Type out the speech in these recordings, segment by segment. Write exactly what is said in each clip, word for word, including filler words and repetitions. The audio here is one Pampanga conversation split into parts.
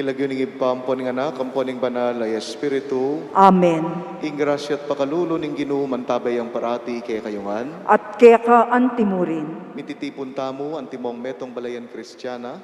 King lagyu ning Ibpa, ampo ning Anak, ampo ning Banal a Espiritu. Amen. Ing grasya at pakalulu ning Ginu mantabe yang parati kekayu ngan. At keka anti murin. Mititipun tamu antimong metung balayan Kristiana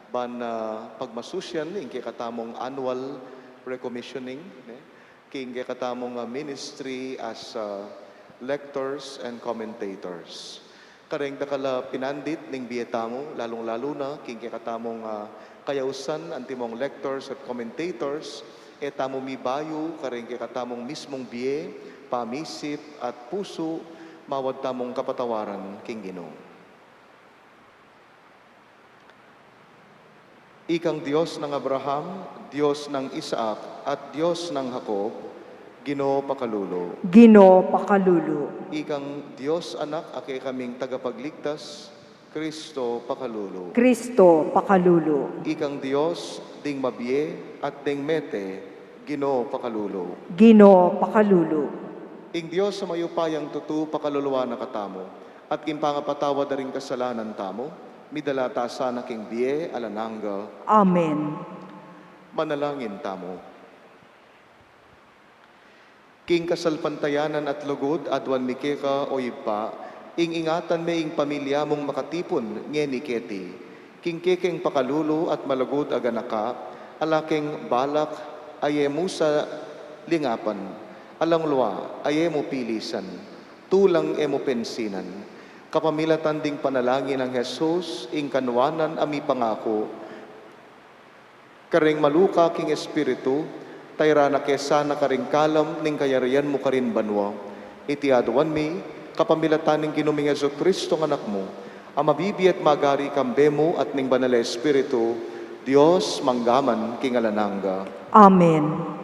ban, ah, pagmasusyan ing kekatamung annual recommissioning, ne? King kekatamung, ah, ministry as, ah, lectors and commentators. Kareng dakal a pinandit ning bie tamu, lalung-lalu na king kekatamung, ah, kayausan antimong lectors at commentators, e tamu mibayu kareng kekatamung mismung bie, pamisip at pusu, mawad tamung kapatawaran king Ginu. Ikang Dios nang Abraham, Dios nang Isaac, at Dios nang Jacob, Ginu pakalulu. Ginu pakalulu. Ikang Dios Anak a kekaming tagapagligtas, Kristo pakalulu. Kristo pakalulu. Ikang Dios ding mabie at ding mete, Ginu pakalulu. Ginu pakalulu. Ing Dios a mayupayang tutu pakaluluan na katamu, at king pangapatawad da ring kasalanan tamu, midala ta sana king bie alang angga. Amen. Manalangin tamu. King kasalpantayanan at lugud aduan mi keka, o Ibpa, ing ingatan me ing pamilya mung makatipun ngeni keti. King kekeng pakalulu at malugud a ganaka, ala keng balak a e mu sa lingapan, alang lua a e mu pilisan, tulang e mu pensinan. Kapamilatan ding panalangin nang Jesus, ing kanuanan a mipangaku, kareng maluka king espiritu, tayran na ke sana karing kalam ning kayarian mu karin banua. Iti aduan mi, kapamilatan ning Ginu ming Jesucristo a Anak mu, a mabibie at magari kambe mu at ning Banal a Espiritu, Dios, mangga man king alang angga. Amen.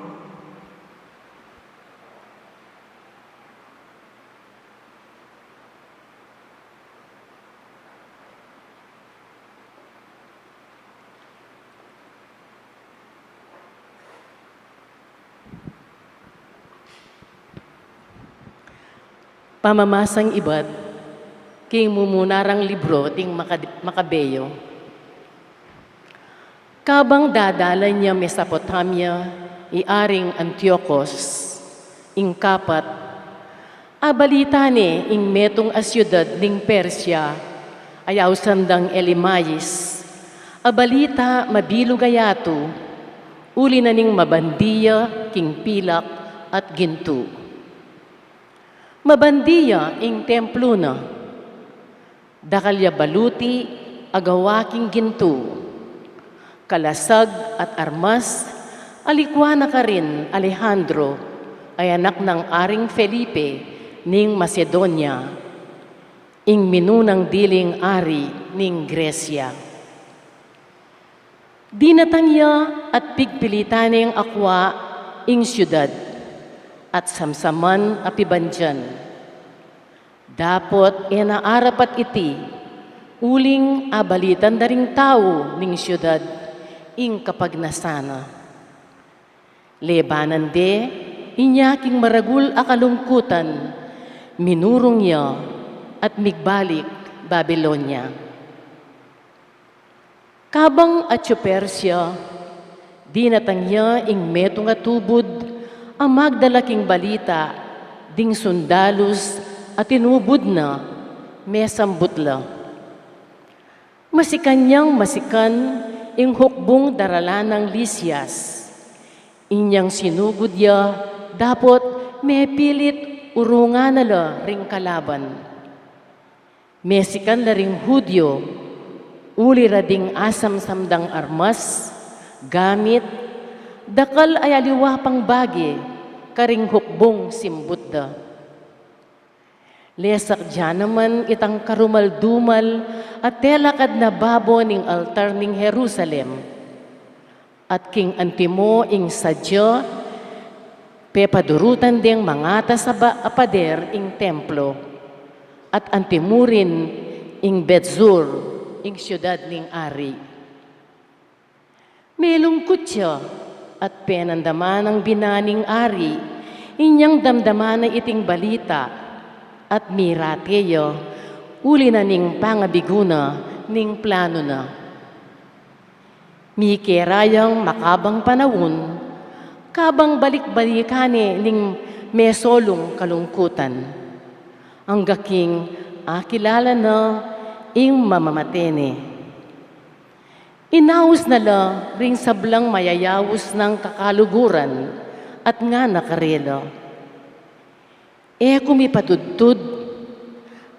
Pamamasang ibat king mumunang libro ding Maka-, Makabeo. Kabang dadalan ya Mesopotamia i Aring Antiochus ing Kapat, abalita ne ing metung a siudad ning Persia a ausan dang Elimaes, a balita mabilug a yatu, uli na ning mabandi ya king pilak at gintu. Mabandi ya ing templu na. Dakal ya baluti a gawa king gintu, kalasag at armas, a likwan na karin Alejandro, a anak nang Aring Felipe ning Macedonia, ing minunang diling ari ning Gresia. Dinatang ya at pigpilitan neng akua ing siudad, at samsaman a pibandian. Dapot e na arapat iti, uling abalitan da ring tau ning siudad ing kapagnasan na. Lebanan de inya king maragul a kalungkutan, minurung ya at migbalik Babilonia. Kabang atyu Persia, dinatang ya ing metung a tubud a magdala king balita ding sundalus a tinubud na, mesambut la. Masikan yang masikan ing hukbung daralan nang Lisias. Inyang sinugud ya dapot mepilit urungan na la ring kalaban. Mesikan la ring Judio, uli ra ding asamsam dang armas, gamit, dakal a aliwa pang bage karing hukbung simbut da. Lesak dia naman itang karumal-dumal a telakad na babo ning altar ning Jerusalem. At king antimo ing sadya, pepadurutan deng mangatas a ba-, a pader ing templo, at antimurin ing Betzur, ing siudad ning ari. Melungkut ya, at penandaman nang bina ning ari, inyang damdaman na iting balita, at mirate ya, uli na ning pangabigu na ning planu na. Mike ra yang makabang panaun, kabang balik-balikan ne ning mesolung kalungkutan. Angga king akilala na ing mamamate ne. Inaus na la ring sablang mayayaus nang kakaluguran at ngana karela, "E ku mipatudtud,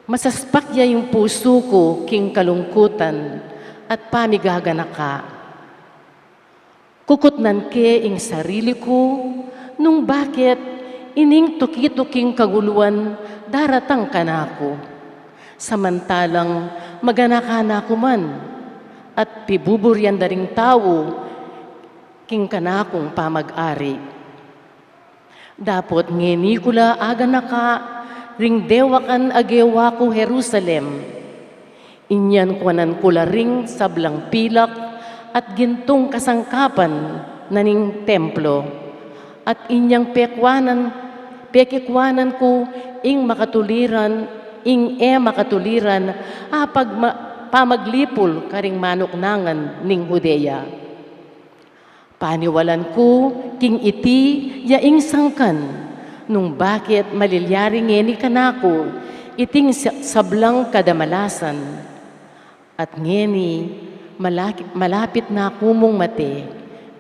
masaspak ya ing pusu ku king kalungkutan at pamigaganaka. Kukutnan ke ing sarili ku, nung bakit ining tuki-tuking kaguluan daratang kanaku. Samantalang maganaka na ku man, at pibuburian da ring tau king kanakung pamag-ari. Dapot ngeni ku la aganaka ring dewakan a gewa ku Jerusalem. Inyan kuanan ku la ring sablang pilak at gintung kasangkapan na ning templo. At inyang pekuanan, pekekuanan ku ing makatuliran, ing e makatuliran a pagma-, pamaglipul karing manuknangan ning Judea. Paniwalan ku king iti ya ing sangkan, nung bakit malilyari ngeni kanaku iting sa-, sablang kadamalasan. At ngeni, malaki-, malapit na ku mung mate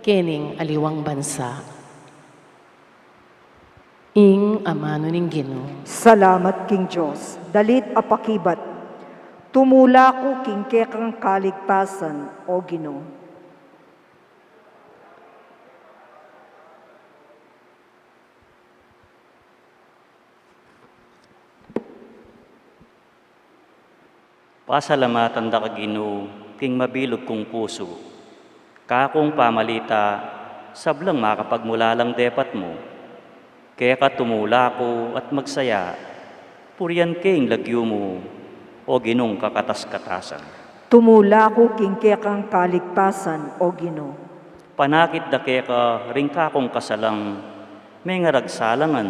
kening aliwang bansa." Ing amanu ning Ginu. Salamat king Dios. Dalit a pakibat. Tumula ku king kekang kaligtasan, O Ginu. Pasalamatan da ka, Ginu, king mabilug kung pusu. Kakung pamalita, sablang makapagmulalang depat mu. Keka tumula ku at magsaya, purian ke ing lagyu mu, O Ginung kakatas-katasan. Tumula ku king kekang kaligtasan, O Ginu. Panakit da keka ring kakung kasalang mengaragsalangan.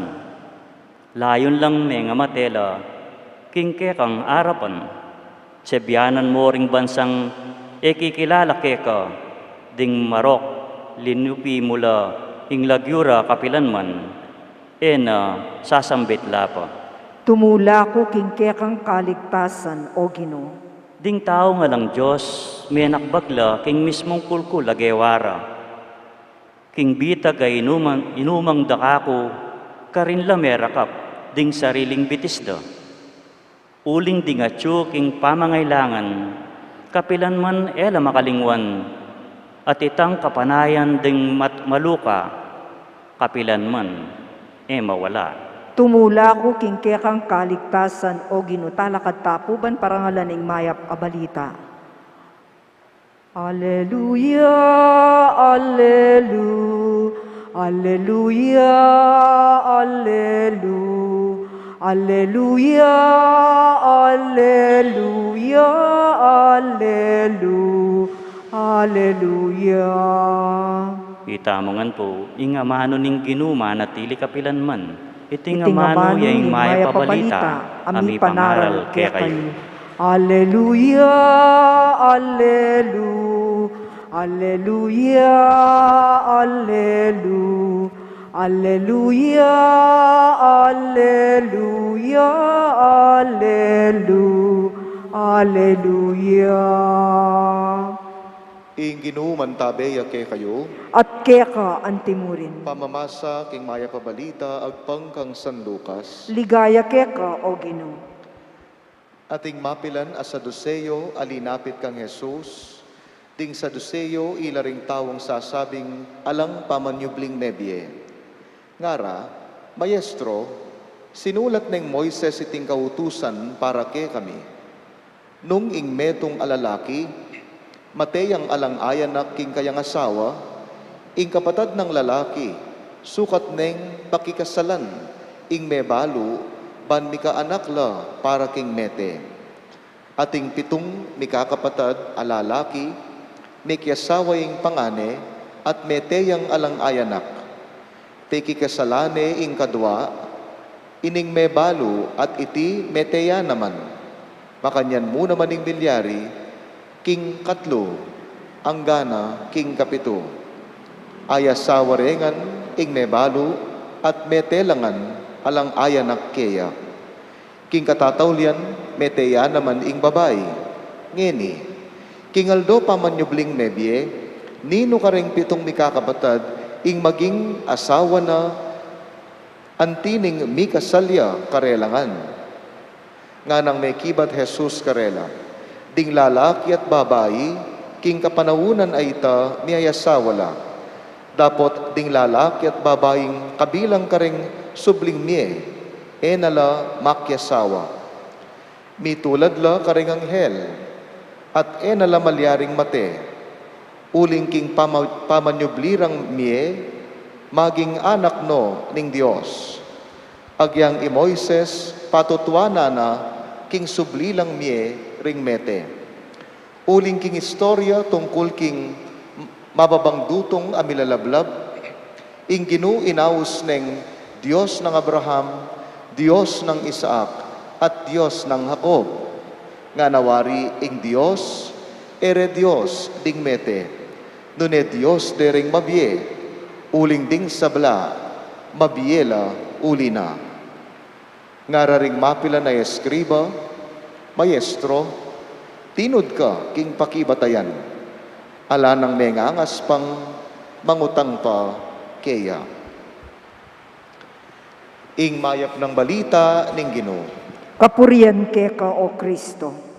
Layun lang mengamate la king kekang arapan. Sebianan mo ring bansang e kikilala keka, ding marok linupi mu la ing lagyu ra kapilan man, e na sasambit la pa. Tumula ku king kekang kaligtasan, O Ginu. Ding taung alang Dios, menakbag la king mismung kulkul a gewa ra. King bitag a inumang, inumang da kaku, karin la merakap ding sariling bitis da. Uling ding atyu king pamangailangan, kapilan man e la makalingwan, at itang kapanayan ding mat-, maluka, kapilan man e mawala. Tumula ku king kekang kaligtasan, O Ginu. Talakad ta pu ban parangalan ing mayap a balita. Aleluya, alelu-, aleluya, alelu-, aleluya, aleluya, alelu-, aleluya. Itamu ngan pu, ing amanu ning Ginu manatili kapilan man. Iting amanu ya ing mayap a balita a mipangaral kekayu. Aleluya, alelu-, aleluya, alelu-, aleluya, aleluya, alelu-, aleluya. Ing Ginu mantabe ya kekayu. At keka antimurin. Pamamasa king mayap a balita agpang kang San Lucas. Ligaya keka, O Ginu. Ating mapilan a Saduseo a linapit kang Jesus. Ding Saduseo ila ring taung sasabing alang pamanyubling mebie. Ngara, "Maestro, sinulat neng Moises iting kautusan para kekami. Nung ing metung a lalaki mate yang alang ayanak king kayang asawa, ing kapatad nang lalaki sukat neng pakikasalan ing mebalu ban mikaanak la para king mete. Ating pitung mikakapatad a lalaki, mekiasawa ing pangane at mete yang alang ayanak. Pekikasalan ne ing kadua, ining mebalu at iti mete ya naman. Makanyan mu naman ing milyari king katlu." Anggana king kapitu. Ay asawa rengan ing mebalu, at mete la ngan alang ay anak keya. King katataulian, mete ya naman ing babai. Ngeni, king aldo pamanyubling mebie, ninu kareng pitung mikakapatad ing maging asawa na anti ning mikasal ya karela ngan? Nganang mekibat Jesus karela, ding lalaki at babai, king kapanaunan a ita miyayasawa la. Dapot ding lalaki at babaing kabilang kareng subling mie, e na la makiasawa. Mitulad la kareng anghel, at e na la malyaring mate, uling king pama-, pamanyubli rang mie, maging anak no ning Dios. Agyang i Moises, patutuanan na king subli lang mie ring mete. Uling king istorya tungkul king mababang dutung a milalablab, ing Ginu inaus neng Dios nang Abraham, Dios nang Isaac, at Dios nang Jacob. Ngana wari ing Dios, e re Dios ding mete, nune Dios de ring mabie, uling ding sabla, mabie la uli na. Ngara ring mapilan a eskriba, Maestro, tinud ka king pakibatayan. Ala nang mengangas pang mangutang pa keya. Ing mayap nang balita ning Ginu. Kapurian keka, O Kristo.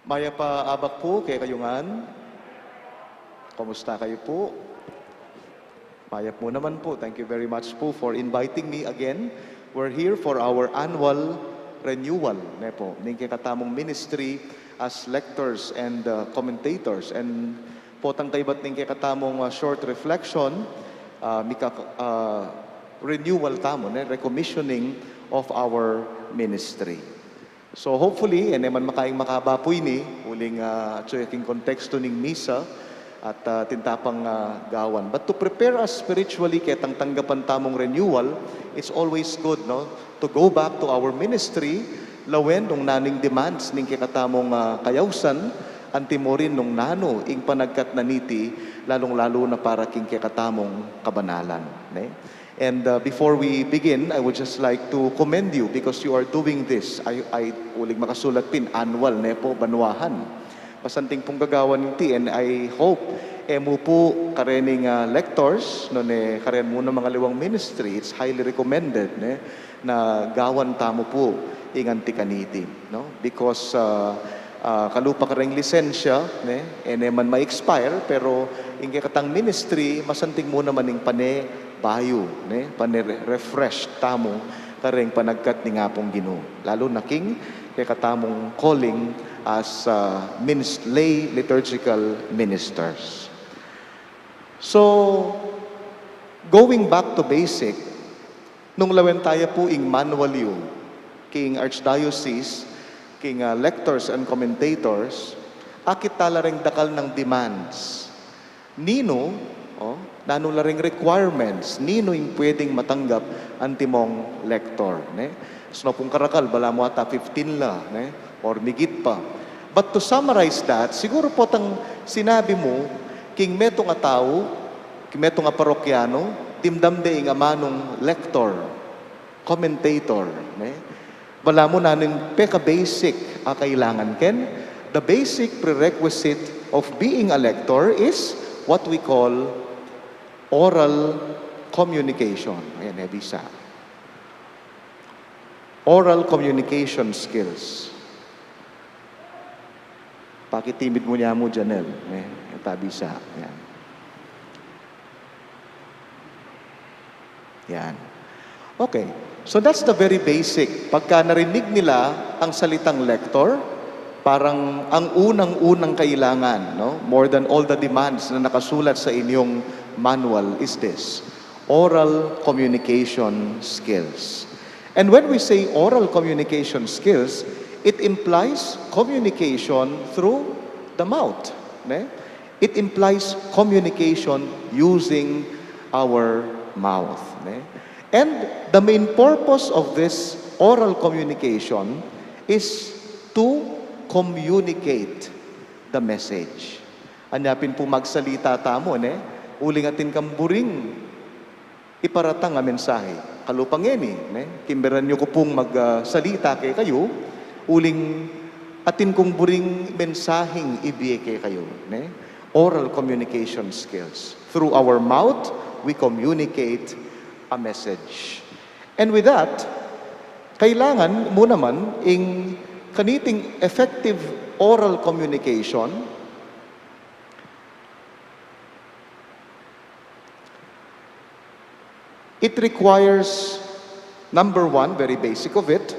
Mayap a abak pu kekayu ngan. Kumusta kayu pu? Mayap mu naman pu. Thank you very much pu for inviting me again. We're here for our annual renewal, ne pu, ning kekatamung ministry as lectors and, uh, commentators. And potang kaybat ning kekatamung, uh, short reflection, uh, mika, uh, renewal tamu, ne, recommissioning of our ministry. So hopefully, e ne man makaing makaba pu ini, uling, ah, atsu ya king kontekstu ning misa, at, ah, atin ta pang, ah, gawan. But to prepare us spiritually ketang tanggapan tamung renewal, it's always good, no, to go back to our ministry, lawen nung nanu ing demands ning kekatamung, ah, kayausan, anti mu rin nung nanu ing panagkat na niti, lalung-lalu na para king kekatamung kabanalan, ne? And, uh, before we begin, I would just like to commend you because you are doing this. Ay, ay, uling makasulat pin, annual, ne pu, banwahan. Masanting pung gagawan niti, and I hope, e mu pu karening, uh, lectors, no, ne, karen mu namang aliwang ministry, it's highly recommended, ne, na gawan tamu pu ing anti kaniti, no? Because, uh, uh, kalupa kareng lisensya, ne, e ne man ma-expire, pero ing kekatang ministry, masanting mu naman ing pane bayu, ne, pane re-, refresh tamu kareng panagkat ning Apung Ginu. Lalu na king kekatamung calling as, uh, minis-, lay liturgical ministers. So, going back to basic, nung lawen taya pu ing manual yu king archdiocese, king, ah, lectors and commentators, akit tala reng dakal nang demands. Ninu, o, nanu la reng requirements, ninu ing pwedeng matanggap antimong lector, ne? Sino pung karakal, balamu ata fifteen la, ne? Or migit pa. But to summarize that, siguru potang sinabi mu, king metung a tau, king metung a parokyanu, dimdam de ing amanung lector, commentator, ne? Balamu nanu ing peka-basic a kailangan ken? The basic prerequisite of being a lector is what we call oral communication. Ayan, e, bisa. Oral communication skills. Pakitimid mu nya mu, Janelle. E, e ta bisa. Yan. Yan. Okay. So that's the very basic. Pagka narinig nila ang salitang lector, parang ang unang-unang kailangan, no? More than all the demands na nakasulat sa inyong manual is this. oral communication skills. And when we say oral communication skills, it implies communication through the mouth, ne? It implies communication using our mouth, ne? And the main purpose of this oral communication is to communicate the message. Anya pin pu magsalita tamu, ne? Uling atin kang buring iparatang a mensahe. Kalupa ngeni, ne? Kimberan yu ku pung mag, ah, salita kekayu, uling atin kung buring mensaheng ibie kekayu, ne? Oral communication skills. Through our mouth, we communicate a message. And with that, kailangan mu naman ing kaniting effective oral communication, it requires, number one, very basic of it,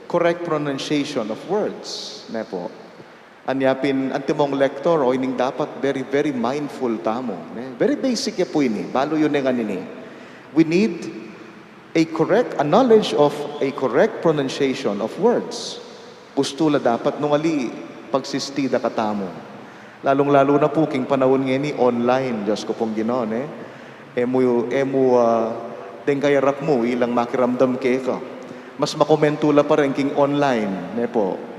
correct pronunciation of words. Ne pu? Anya pin antimong lektor, o ining dapat very, very mindful tamu, ne? Very basic ya pu ini, balu yu ne ngan ini. We need a correct, a knowledge of a correct pronunciation of words. Gustu la dapat nung ali pagsisti da katamu. Lalung-lalu na pu king panaun ngeni online, Dios ku pung Ginu, ne? E mu, e mu, ah, deng kayarap mu, ilang makiramdam keka. Mas makomentu la pa rin king online, ne pu?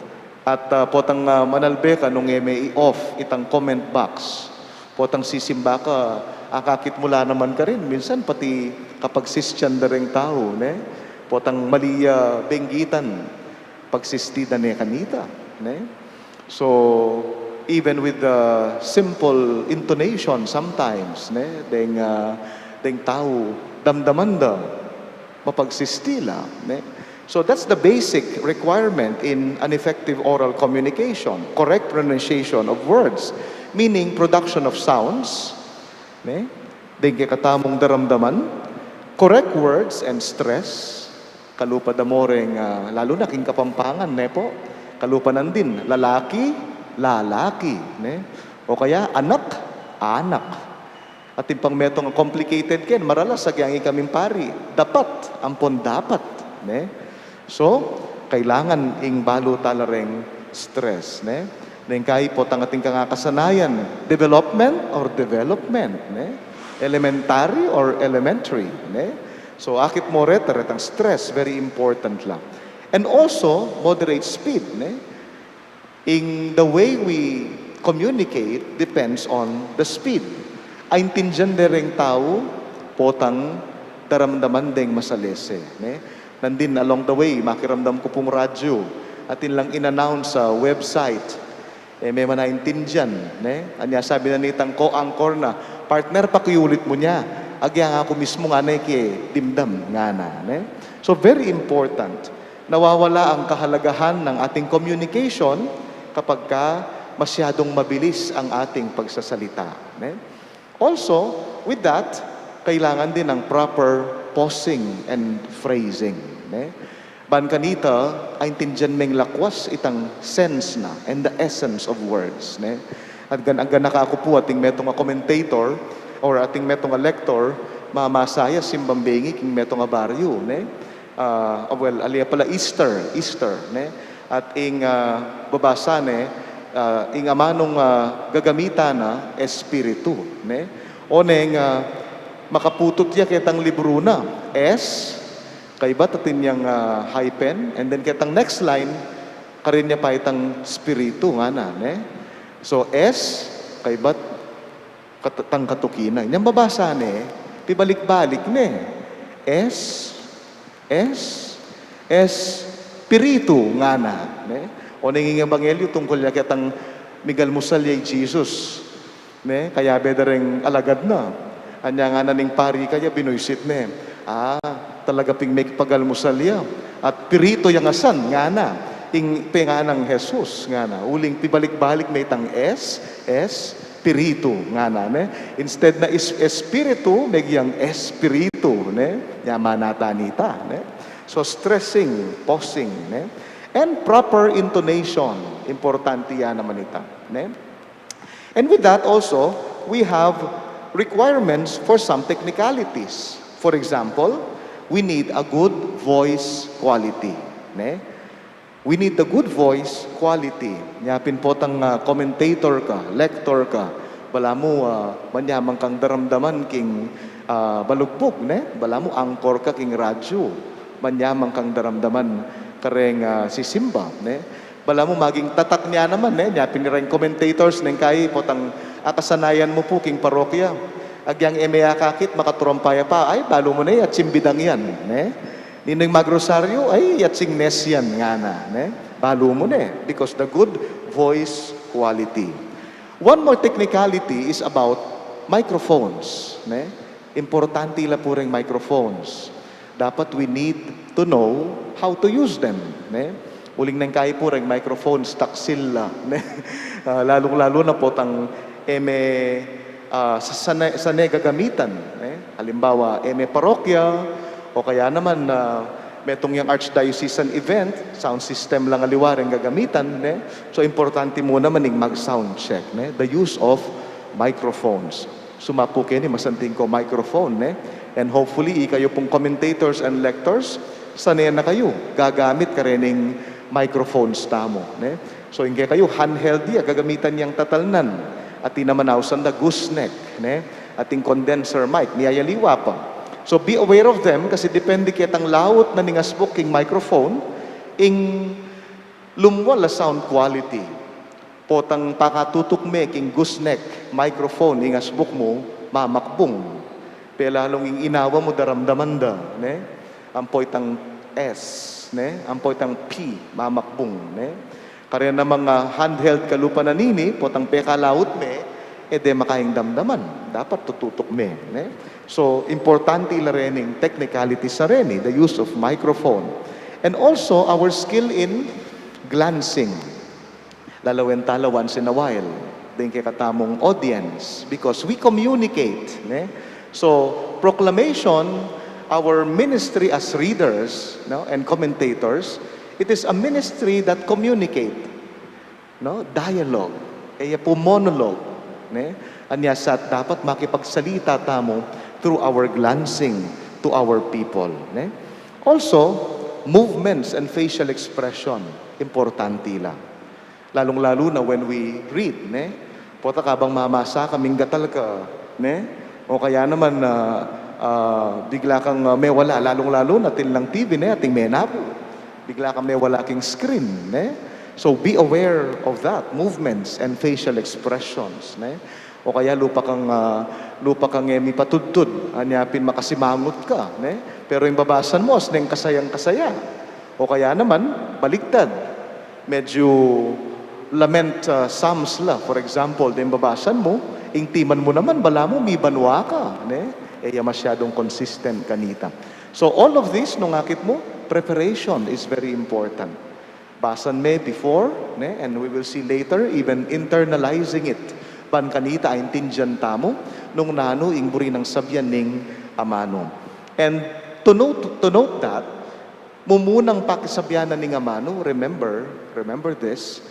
At, ah, potang, ah, manalbe ka nung e me i-off itang comment box. Potang sisimba ka, akakit mu la naman karin. Minsan pati kapagsistian da reng tau, ne? Potang mali ya benggitan, pagsisti da ne kanita, ne? So, even with the simple intonation sometimes, ne? Deng, ah, deng tau, damdaman da, mapagsisti la, ne? So that's the basic requirement in an effective oral communication, correct pronunciation of words, meaning production of sounds, ne? Deng kekatamung daramdaman, correct words and stress, kalupa da mo reng, ah, lalu na king Kapampangan, ne pu? Kalupa nandin, lalaki, lalaki, ne? O kaya, anak, anak. Atin pang metung a complicated ken, maralas agyang ikaming pari, dapat, ampon dapat, ne? So, kailangan ing balu tala reng stress, ne? Neng kai potang atin kang akasanayan, development or development, ne? Elementary or elementary, ne? So, akit mo reta, retang stress, very important la. And also, moderate speed, ne? Ing the way we communicate depends on the speed. Aintindian de reng tau, potang daramdaman deng masalese, ne? Nandin along the way, makiramdam ku pung radyo, atin lang in-announce sa website, e me man aintindian, ne? Anya sabi na nitang co-anchor na, "Partner, pakiulit mu nya." "Agyang aku mismu ngana e ke dimdam," ngana, ne? So, very important. Nawawala ang kahalagahan ng ating communication kapag ka masyadong mabilis ang ating pagsasalita, ne? Also, with that, kailangan din ng proper pausing and phrasing, ne? Ban kanita, aintindian meng lakwas itang sense na and the essence of words, ne? At gan-, ganaka ku pu atin metung a commentator or atin metung a lector, mamasa ya simbang bengi king metung a baryo, ne? Ah, well, ali ya pala Easter, Easter, ne? At ing, ah, babasa ne, ah, ing amanung, ah, gagamitan na, espiritu, ne? O neng, ah, makaputut ya ketang libru na, S, kaybat atin yang, ah, hyphen, and then ketang next line, karin ya pa itang spiritu, ngana, ne? So, S, kaybat kat-, tang katuki na. Inyang babasa ne, pibalik-balik ne. Es, es, espiritu ngana, ne? O neng ing ebanghelyo tungkul ya ketang migalmusal ya i Jesus, ne? Kayabe da reng alagad na. Anya ngana ning pari kaya binuysit ne. Ah, talaga ping mekipagalmusal ya. At piritu yang asan, ngana. Ing penganang Jesus, ngana. Uling pibalik-balik me itang es, es, piritu, ngana, ne? Instead na is-, espiritu, megiang espiritu, ne? Nyaman na ta nita, ne? So, stressing, pausing, ne? And proper intonation, importante ya naman ita, ne? And with that also, we have requirements for some technicalities. For example, we need a good voice quality, ne? We need the good voice quality. Nya pin potang, ah, commentator ka, lector ka, balamu, ah, manyamang kang daramdaman king, ah, balugbug, ne? Balamu anchor ka king radyu, manyamang kang daramdaman kareng, ah, sisimba, ne? Balamu maging tatak nya naman, ne? Nya pin reng commentators, neng kayi potang akasanayan mu pu king parokya. Agyang e me akakit, makaturumpa ya pa, ay, balu mu ne, yatsing bidang yan, ne? Ninu ing magrosaryu, ay, yatsing nes yan, ngana, ne? Balu mu ne, because the good voice quality. One more technicality is about microphones, ne? Importante la pu reng microphones. Dapat we need to know how to use them, ne? Uling neng kayi pu reng microphones, taksil la, ne? Ah, lalung-lalu na potang e me, ah, sa-, sane, sane gagamitan, ne? Halimbawa, e me parokya, o kaya naman, ah, metung yang archdiocesan event, sound system lang aliwa reng gagamitan, ne? So, importante mu naman ing mag-sound check, ne? The use of microphones. Sumapu keni, masanting ko microphone, ne? And hopefully, ikayu pung commentators and lectors, sane na kayu gagamit karening microphones tamu, ne? So, ing kekayu, handheld ya gagamitan yang tatalnan. Atin naman ausan da gooseneck, ne? Ating condenser mic, miyayaliwa pa. So, be aware of them, kasi depende ketang laut na ning asbuk king microphone, ing lumwal a sound quality. Potang pakatutuk me king gooseneck microphone ing asbuk mu, mamakbung. Pelalung ing inawa mu daramdaman da, ne? Ampo itang S, ne? Ampo itang P, mamakbung, ne? Kareng mga handheld kalupa na nini, potang pekalaut me, e de makaing damdaman. Dapat tututuk me, ne? So, importante la rening technicalities a reni, the use of microphone. And also, our skill in glancing. Lalawen tala once in a while ding kekatamung audience, because we communicate, ne? So, proclamation, our ministry as readers, no, and commentators, it is a ministry that communicate, no? Dialogue. E ya pu monologue, ne? Anya sa dapat makipagsalita tamu through our glancing to our people, ne? Also, movements and facial expression, importante la. Lalung-lalu na when we read, ne? Pota kabang mamasa ka, minggatal ka, ne? O kaya naman, ah, ah, bigla kang, ah, mewala, lalung-lalu na atin lang T V, ne? Ating menapu. Bigla kang mewala king screen, ne? So be aware of that, movements and facial expressions, ne? O kaya lupa kang, ah, lupa kang e mipatudtud, anya pin makasimangut ka, ne? Pero ing babasan mu, as neng kasayang-kasaya. O kaya naman, baliktad. Medyo lament, ah, psalms la, for example, deng babasan mu, ing timan mu naman, balamu mibanwa ka, ne? E ya masyadong consistent kanita. So all of this, nung akit mu, preparation is very important. Basan me before, ne? And we will see later, even internalizing it. Ban kanita, aintindian tamu, nung nanu ing buri nang sabian ning amanu. And to note, to note that, mumunang pakisabian na ning amanu, remember, remember this,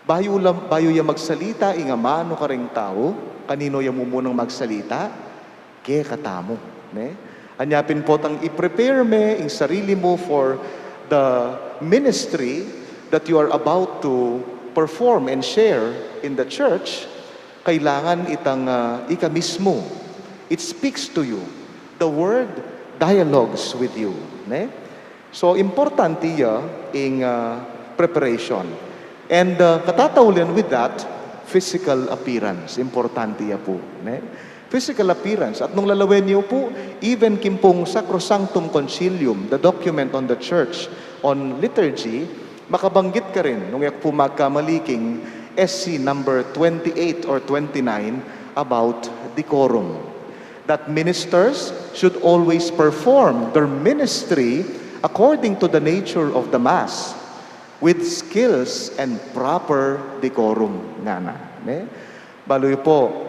bayu la, bayu ya magsalita ing amanu kareng tau, kaninu ya mumunang magsalita? Kekatamu, ne? Anya pin potang i-prepare me ing sarili mu for the ministry that you are about to perform and share in the church, kailangan itang, ah, ika mismu. It speaks to you. The word dialogues with you, ne? So, importante ya ing, ah, preparation. And, ah, katataulian with that, physical appearance. Importante ya pu, ne? Physical appearance. At nung lalawen yu pu, even king pung Sacrosanctum Concilium, the document on the church on liturgy, makabanggit karin, nung e ku pu magkamali, king S C number twenty-eight or twenty-nine, about decorum. That ministers should always perform their ministry according to the nature of the Mass, with skills and proper decorum, ngana, ne? Balu yu pu,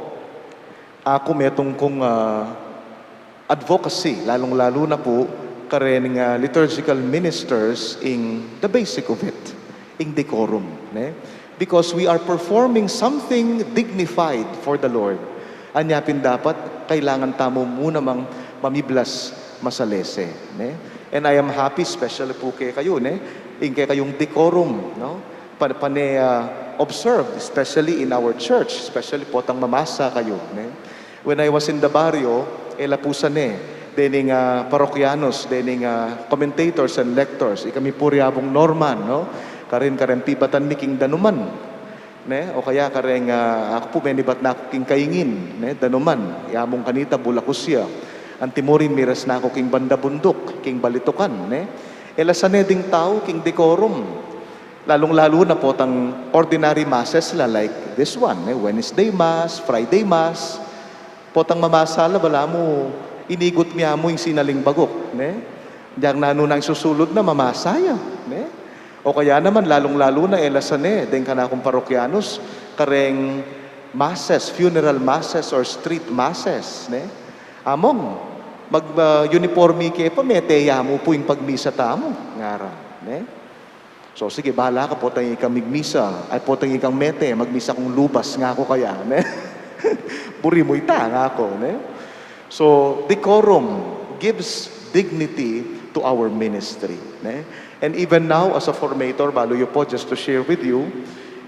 aku metung kung, ah, advocacy, lalung-lalu na pu kareng, ah, liturgical ministers, ing the basic of it, ing decorum, ne? Because we are performing something dignified for the Lord. Anya pin dapat, kailangan tamu mu namang mamiblas masalese, ne? And I am happy, especially pu kekayu, ne? Ing kekayung decorum, no? Pa-, pane, ah, observed, especially in our church, especially potang mamasa kayu, ne? When I was in the barrio, e la pu sane, dening, ah, parokyanos, dening, ah, commentators and lectors, ikami pu ri Abung Norman, no? Karin, kareng pibatan mi king danuman, ne? O kaya kareng, ah, aku pu menibat na ku king kaingin, ne? Danuman, ya mung kanita bulakus ya. Antimurin miras na ku king banda bunduk, king balitukan, ne? E la sane ding tau king decorum. Lalung-lalu na potang ordinary masses la like this one, ne? Wednesday Mass, Friday Mass. Potang mamasa la, balamu inigut mi ya mu ing sinaling baguk, ne? Diak nanu nang susulud na mamasa ya, ne? O kaya naman, lalung-lalu na e la sane deng kanakung parokyanos, kareng masses, funeral masses or street masses, ne? Among, mag, ah, uniporme ke pa, mete ya mu pu ing pagmisa tamu, ngara, ne? So, sige, bahala ka, potang ikang migmisa, ay, potang ikang mete, magmisa kung lubas, ngaku kaya, ne? Buri mu ita, ngaku, ne? So, decorum gives dignity to our ministry, ne? And even now, as a formator, balu yu pu, just to share with you,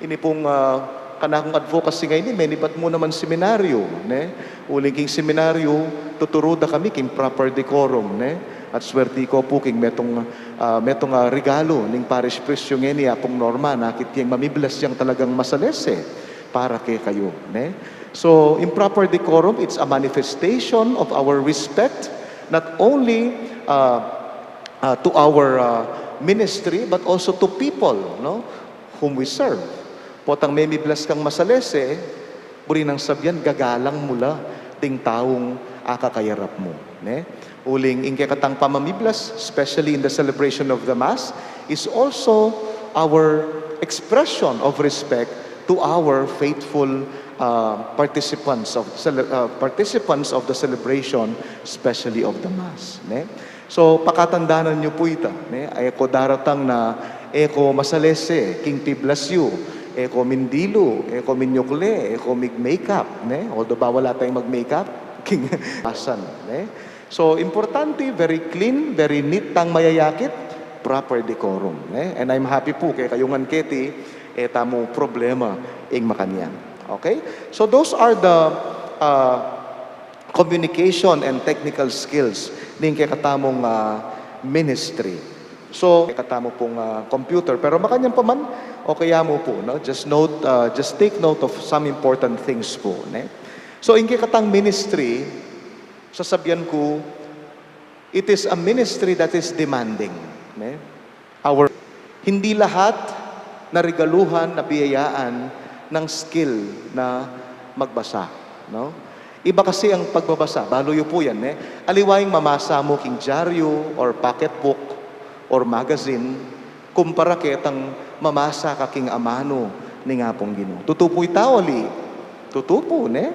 ini pung, ah, kanakung advocacy ngeni, menibat mu naman seminaryo, ne? Uling king seminaryo, tuturu da kami king proper decorum, ne? At swerte ko pu king metung, ah, metung, ah, regalu ning parish priest yu ngeni, Apung Norman, akit yang mamiblas yang talagang masalese para kekayu, ne? So, in proper decorum, it's a manifestation of our respect, not only, ah, ah, to our, ah, ministry, but also to people, no, whom we serve. Potang memiblas kang masalese, buri nang sabian, gagalang mu la ding taung akakayarap mu, ne? Uling ing kekatang pamamiblas, especially in the celebration of the Mass, is also our expression of respect to our faithful, uh, participants of cele-, uh, participants of the celebration, especially of the Mass, ne? So, pakatandanan yu pu ita, ne? E ko daratang na e ko masalese king piblas yu, e ko mindilu, e ko minyukle, e ko mig-makeup, ne? Although bawal ata ing mag-makeup king asan, ne? So, importante, very clean, very neat tang mayayakit, proper decorum, ne? And I'm happy pu kekayu ngan keti, e tamu problema ing makanyan. Okay? So, those are the, uh, communication and technical skills ning kekatamung, ah, ministry. So, kekatamu pung, ah, computer, pero makanyan pa man, okay ya mu pu, no? Just note, ah, just take note of some important things pu, ne? So, ing kekatang ministry, sasabian ku, it is a ministry that is demanding, ne? Our, hindi lahat na regaluhan, nabiyayaan ng skill na magbasa, no? Iba kasi ang pagbabasa, balu yu pu yan, ne? Aliwa ing mamasa mu king dyaryu or pocketbook or magazine, kumpara ketang mamasa ka king amanu ning Apung Ginu. Tutu pu ita, ali? Tutu pu, ne?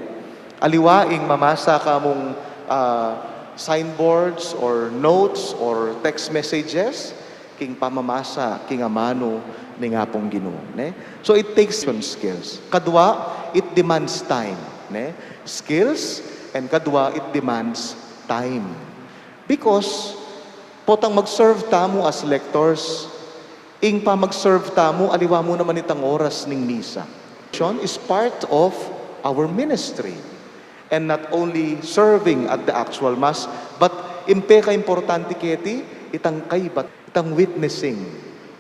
Aliwa ing mamasa ka mung, ah, signboards or notes or text messages, king pamamasa king amanu ning Apung Ginu, ne? So it takes some skills. Kadwa, it demands time, ne? Skills, and kadwa, it demands time. Because potang mag-serve tamu as lectors, ing pamag-serve tamu, aliwa mu naman itang oras ning misa. Is part of our ministry. And not only serving at the actual Mass, but ing pekaimportante keti, itang kaibat, itang witnessing,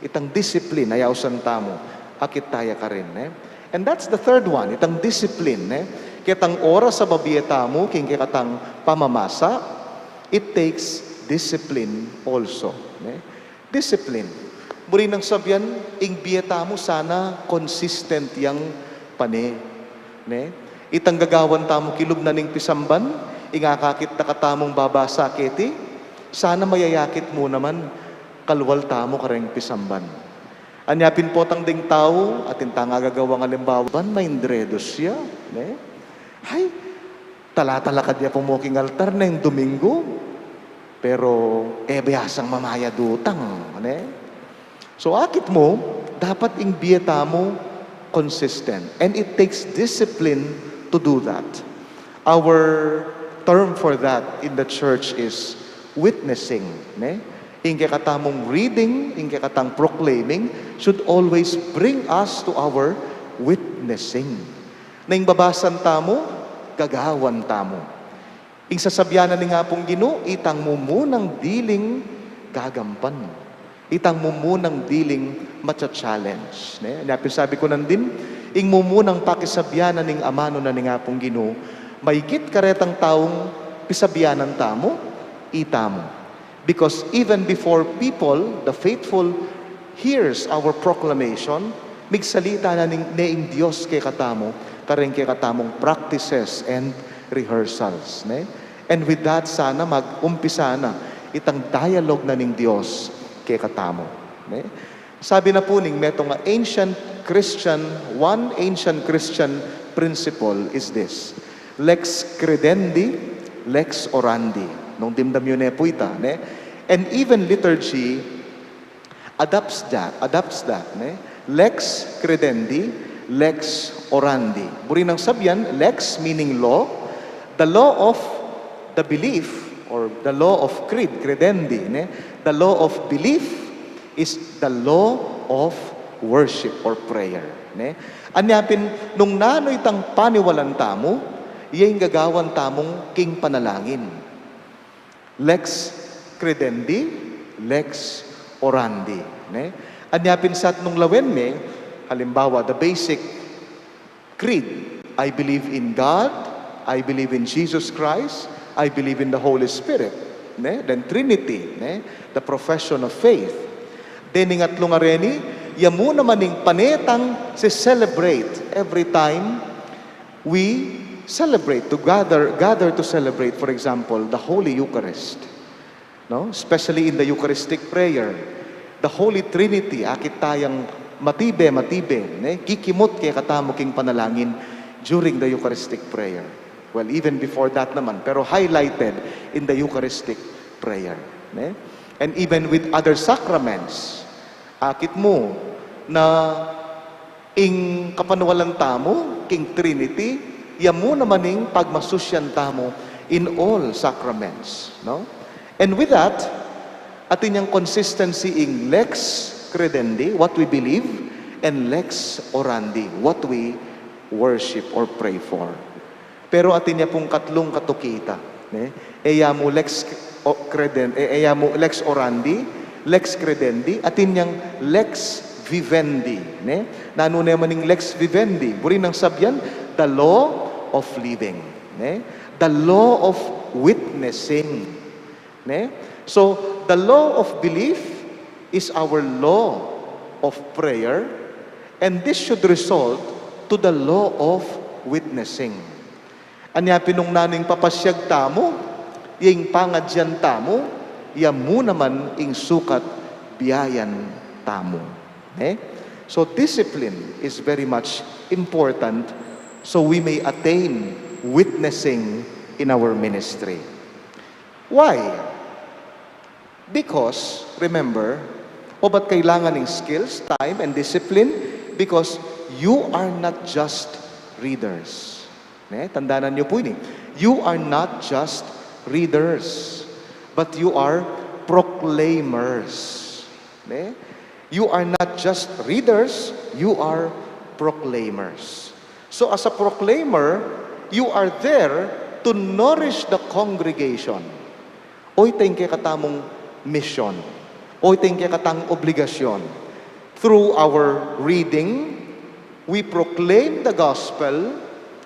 itang discipline a ausan tamu, akit taya karin, ne? And that's the third one, itang discipline, ne? Ketang oras a babie tamu king kekatang pamamasa, it takes discipline also, ne? Discipline. Buri nang sabian, ing bie tamu sana consistent yang pane, ne? Itang gagawan tamu kilub na ning pisamban, ing akakit na katamung babasa keti, sana mayayakit mu naman, kalwal tamu kareng pisamban. Anya pin potang deng tau, atin tang agagawang alimbawa, ban maindredo ya, ne? Hay, talatalakad ya pu mu king altar neng Domingo, pero e ba ya sang mamayad utang, ne? So, akit mu, dapat ing bie tamu consistent. And it takes discipline to do that. Our term for that in the church is witnessing, ne? Ing kekatamung reading, ing kekatang proclaiming should always bring us to our witnessing. Na ing babasan tamu, gagawan tamu. Ing sasabian na ning Apung Ginu, itang mumunang diling gagampan. Itang mumunang diling macha-challenge, ne? Nya pin sabi ku nandin, ing mumunang pakisabian na ning amanu na ning Apung Ginu, maigit karetang taung pisabianan tamu, itamu. Because even before people, the faithful, hears our proclamation, migsalita na ning, ne ing Dios kekatamu, kareng kekatamung practices and rehearsals, ne? And with that, sana mag-umpisa na itang dialogue na ning Dios kekatamu, ne? Sabi na pu ning metung a ancient Christian, one ancient Christian principle is this: lex credendi, lex orandi. Nung dimdam yu ne pu ita, ne? And even liturgy adopts that, adopts that, ne? Lex credendi, lex orandi. Buri nang sabian, lex meaning law, the law of the belief, or the law of creed, credendi, ne? The law of belief is the law of worship or prayer, ne? Anya pin, nung nanu itang paniwalan tamu, iya ing gagawan tamung king panalangin. Lex credendi, lex orandi, ne? Anya pin sa nung lawen me, halimbawa, the basic creed, I believe in God, I believe in Jesus Christ, I believe in the Holy Spirit, ne? Then Trinity, ne? The profession of faith. Then ing atlung areni, ya mu naman ing pane tang se-celebrate every time we celebrate, to gather, gather to celebrate, for example, the Holy Eucharist. No? Especially in the Eucharistic prayer, the Holy Trinity, akit tayang matibe, matibe, ne? Kikimut kekatamu king panalangin during the Eucharistic prayer. Well, even before that naman, pero highlighted in the Eucharistic prayer, ne? And even with other sacraments, akit mu na ing kapaniwalan tamu king Trinity, ya mu naman ing pagmasusyan tamu in all sacraments, no? And with that, atin yang consistency ing lex credendi, what we believe, and lex orandi, what we worship or pray for. Pero atin ya pung katlung katukita, ne? E ya mu lex o-, creden-, e, e ya mu lex orandi, lex credendi, atin yang lex vivendi, ne? Nanu ne man ing lex vivendi? Buri nang sabian, the law of living, ne? The law of witnessing, ne? So, the law of belief is our law of prayer, and this should result to the law of witnessing. Anya pin nung nanu ing papasyag tamu, ya ing pangadyan tamu, ya mu naman ing sukat biayan tamu, ne? So, discipline is very much important so we may attain witnessing in our ministry. Why? Because, remember, o ba't kailangan ing skills, time, and discipline? Because you are not just readers. Ne? Tandanan niyo po ini. You are not just readers, but you are proclaimers. Ne? You are not just readers, you are proclaimers. So as a proclaimer, you are there to nourish the congregation. Oy, ita ing kekatamung misyon. Oy, ita ing kekatang obligasyon. Through our reading, we proclaim the gospel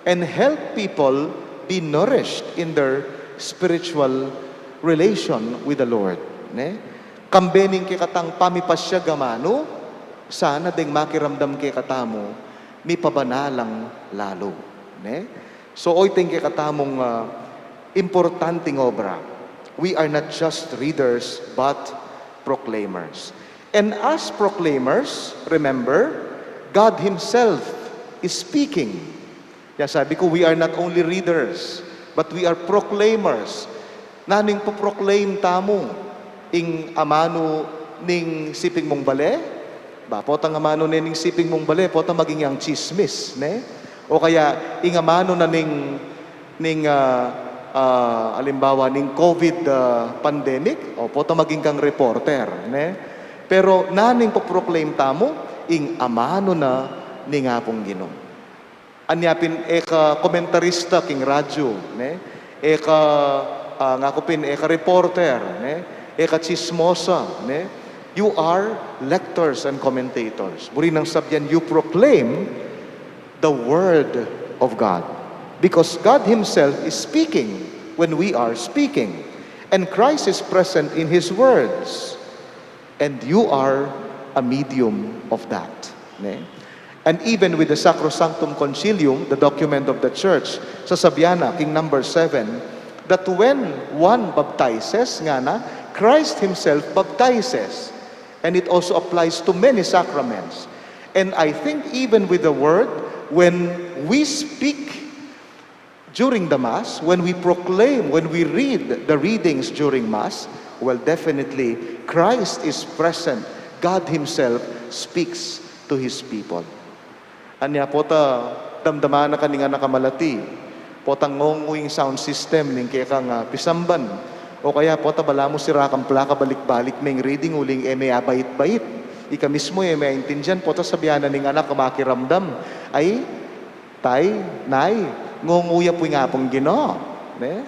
and help people be nourished in their spiritual relation with the Lord. Ne? Kambe ning kekatang pamipasyag amanu, sana deng makiramdam kekatamu, mipabanalang lalu. Ne? So, oy, ita ing kekatamung, ah, importanteng obra. We are not just readers, but proclaimers. And as proclaimers, remember, God Himself is speaking. Kaya sabi ku, we are not only readers, but we are proclaimers. Nanu ing poproclaim tamu? Ing amanu ning siping mung bale? Ba, potang amanu ne ning siping mung bale, potang maging yang tsismis, ne? O kaya, ing amanu na ning, ning, ah, ah, alimbawa ning COVID, ah, pandemic, o pota maging kang reporter, ne? Pero naning poproclaim tamu, ing amanu na ning Apung Ginu. Anya pin e ka komentarista king radyo, ne? E ka, ah, ngaku pin, e ka reporter, ne? E ka chismosa, ne? You are lectors and commentators. Buri nang sabyan, you proclaim the word of God. Because God himself is speaking when we are speaking. And Christ is present in his words. And you are a medium of that. Ne? And even with the Sacrosanctum Concilium, the document of the church, sasabian na, king number seven, that when one baptizes, ngana, Christ himself baptizes. And it also applies to many sacraments. And I think even with the word, when we speak during the Mass, when we proclaim, when we read the readings during Mass, well, definitely, Christ is present. God himself speaks to his people. Anya pota, damdaman na ka ning anak a malati. Pota ngungu ing sound system ning kekang, ah, pisamban. O kaya pota balamu sira kang plaka, balik-balik me ing reading uling e me abait-bait. Ika mismu e me aintindian, pota sabian na ning anak a makiramdam, "Ay, tay, nay, ngungu ya pu ing Apung Ginu," ne?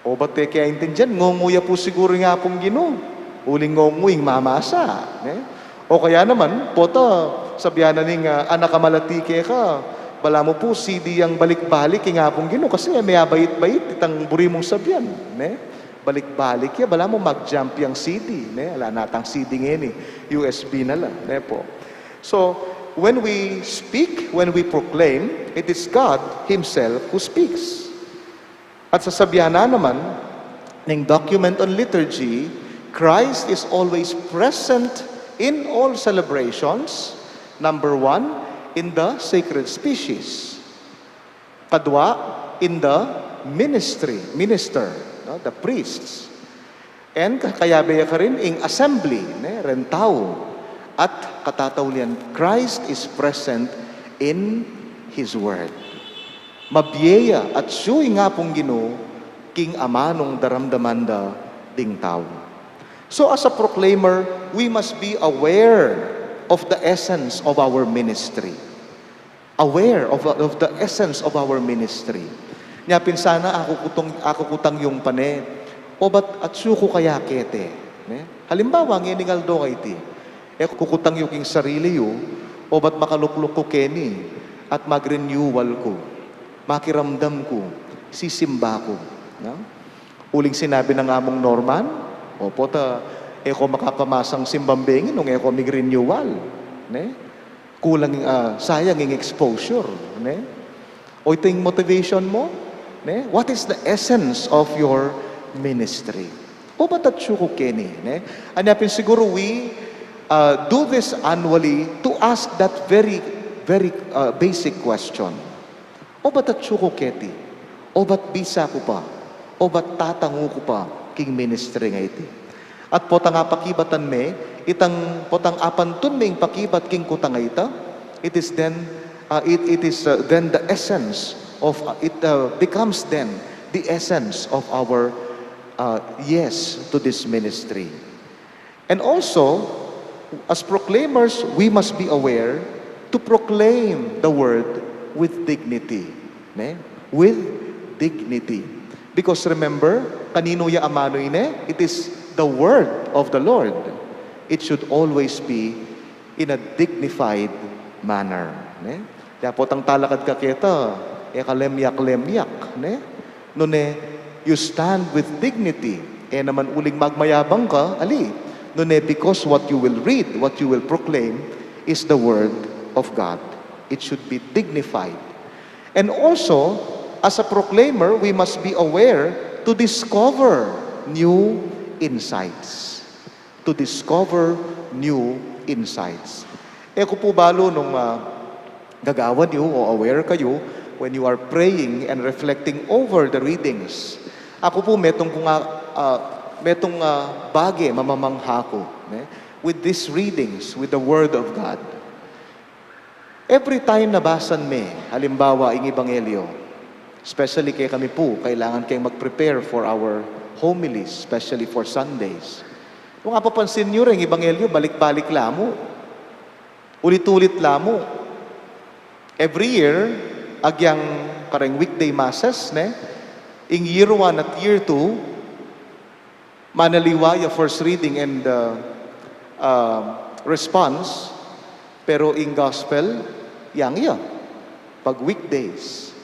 Obat e ke aintindian, ngungu ya pu siguru ing Apung Ginu uling ngungu ing mamasa, ne? O kaya naman, pota sabian na ning, ah, anak a malati keka, "Balamu pu C D yang balik-balik ing Apung Ginu kasi e me abait-bait itang buri mung sabian," ne? Balik-balik ya, balamu mag-jump yang C D, ne? Ala na atang C D ngeni, U S B na la, ne pu? So, when we speak, when we proclaim, it is God himself who speaks. At sasabian na naman ning document on liturgy, Christ is always present in all celebrations. Number one, in the sacred species. Kadua, in the ministry, minister, no, the priests. And ka-, kayabe ya karin ing assembly, ne, reng tau. At katataulian, Christ is present in His Word. Mabie ya at atsu ing Apung Ginu king amanung daramdaman da ding tau. So as a proclaimer, we must be aware of the essence of our ministry. Aware of, of the essence of our ministry. Nya pin sana aku kutang, aku kutang yung pane, obat atsu ku kaya keti, ne? Halimbawa, ngening aldo a iti, e ku kutang yu king sarili yu, obat makalukluk ku keni, at mag-renewal ku, makiramdam ku, sisimba ku, no? Uling sinabi nang Among Norman, opo ta, e ko makapamasang simbang bengi nung e ko mig-renewal, ne? Kulang, ah, sayang ing exposure, ne? O ito ing motivation mo, ne? What is the essence of your ministry? Obat atsu ku keni, ne? Anya pin siguru we, uh, do this annually to ask that very, very, uh, basic question. Obat atsu ku keti? Obat bisa ku pa? Obat tatangu ku pa king ministry a iti? At potang apakibatan me, itang potang apantun me ing pakibat king kutang a ita, it is then, uh, it, it is, uh, then the essence of, uh, it, uh, becomes then the essence of our, uh, yes to this ministry. And also, as proclaimers, we must be aware to proclaim the word with dignity. Ne? With dignity. Because remember, kaninu ya amanu ini? It is the word of the Lord. It should always be in a dignified manner. Ne? Kaya potang talakad ka keta, e ka lemyak-lemyak, ne? Nune, you stand with dignity. E naman uling magmayabang ka, ali. Nune, because what you will read, what you will proclaim, is the word of God. It should be dignified. And also, as a proclaimer, we must be aware to discover new insights. To discover new insights. E ku pu balu nung, ah, gagawan yu o aware kayu when you are praying and reflecting over the readings. Aku pu metung kung, ah, ah, metung, ah, bage mamamangha ku, ne? With these readings, with the Word of God. Every time nabasan me, halimbawa, ing Ebanghelyo, Especially kekami pu, kailangan keng mag-prepare for our homilies, especially for Sundays. Kung apapansin yu, reng ebanghelyo, balik-balik la mu. Ulit-ulit la mu. Every year, agyang kareng weekday masses, ne? Ing year one at year two, manaliwa ya first reading and, uh, uh, response, pero ing gospel, yang iya, pag weekdays.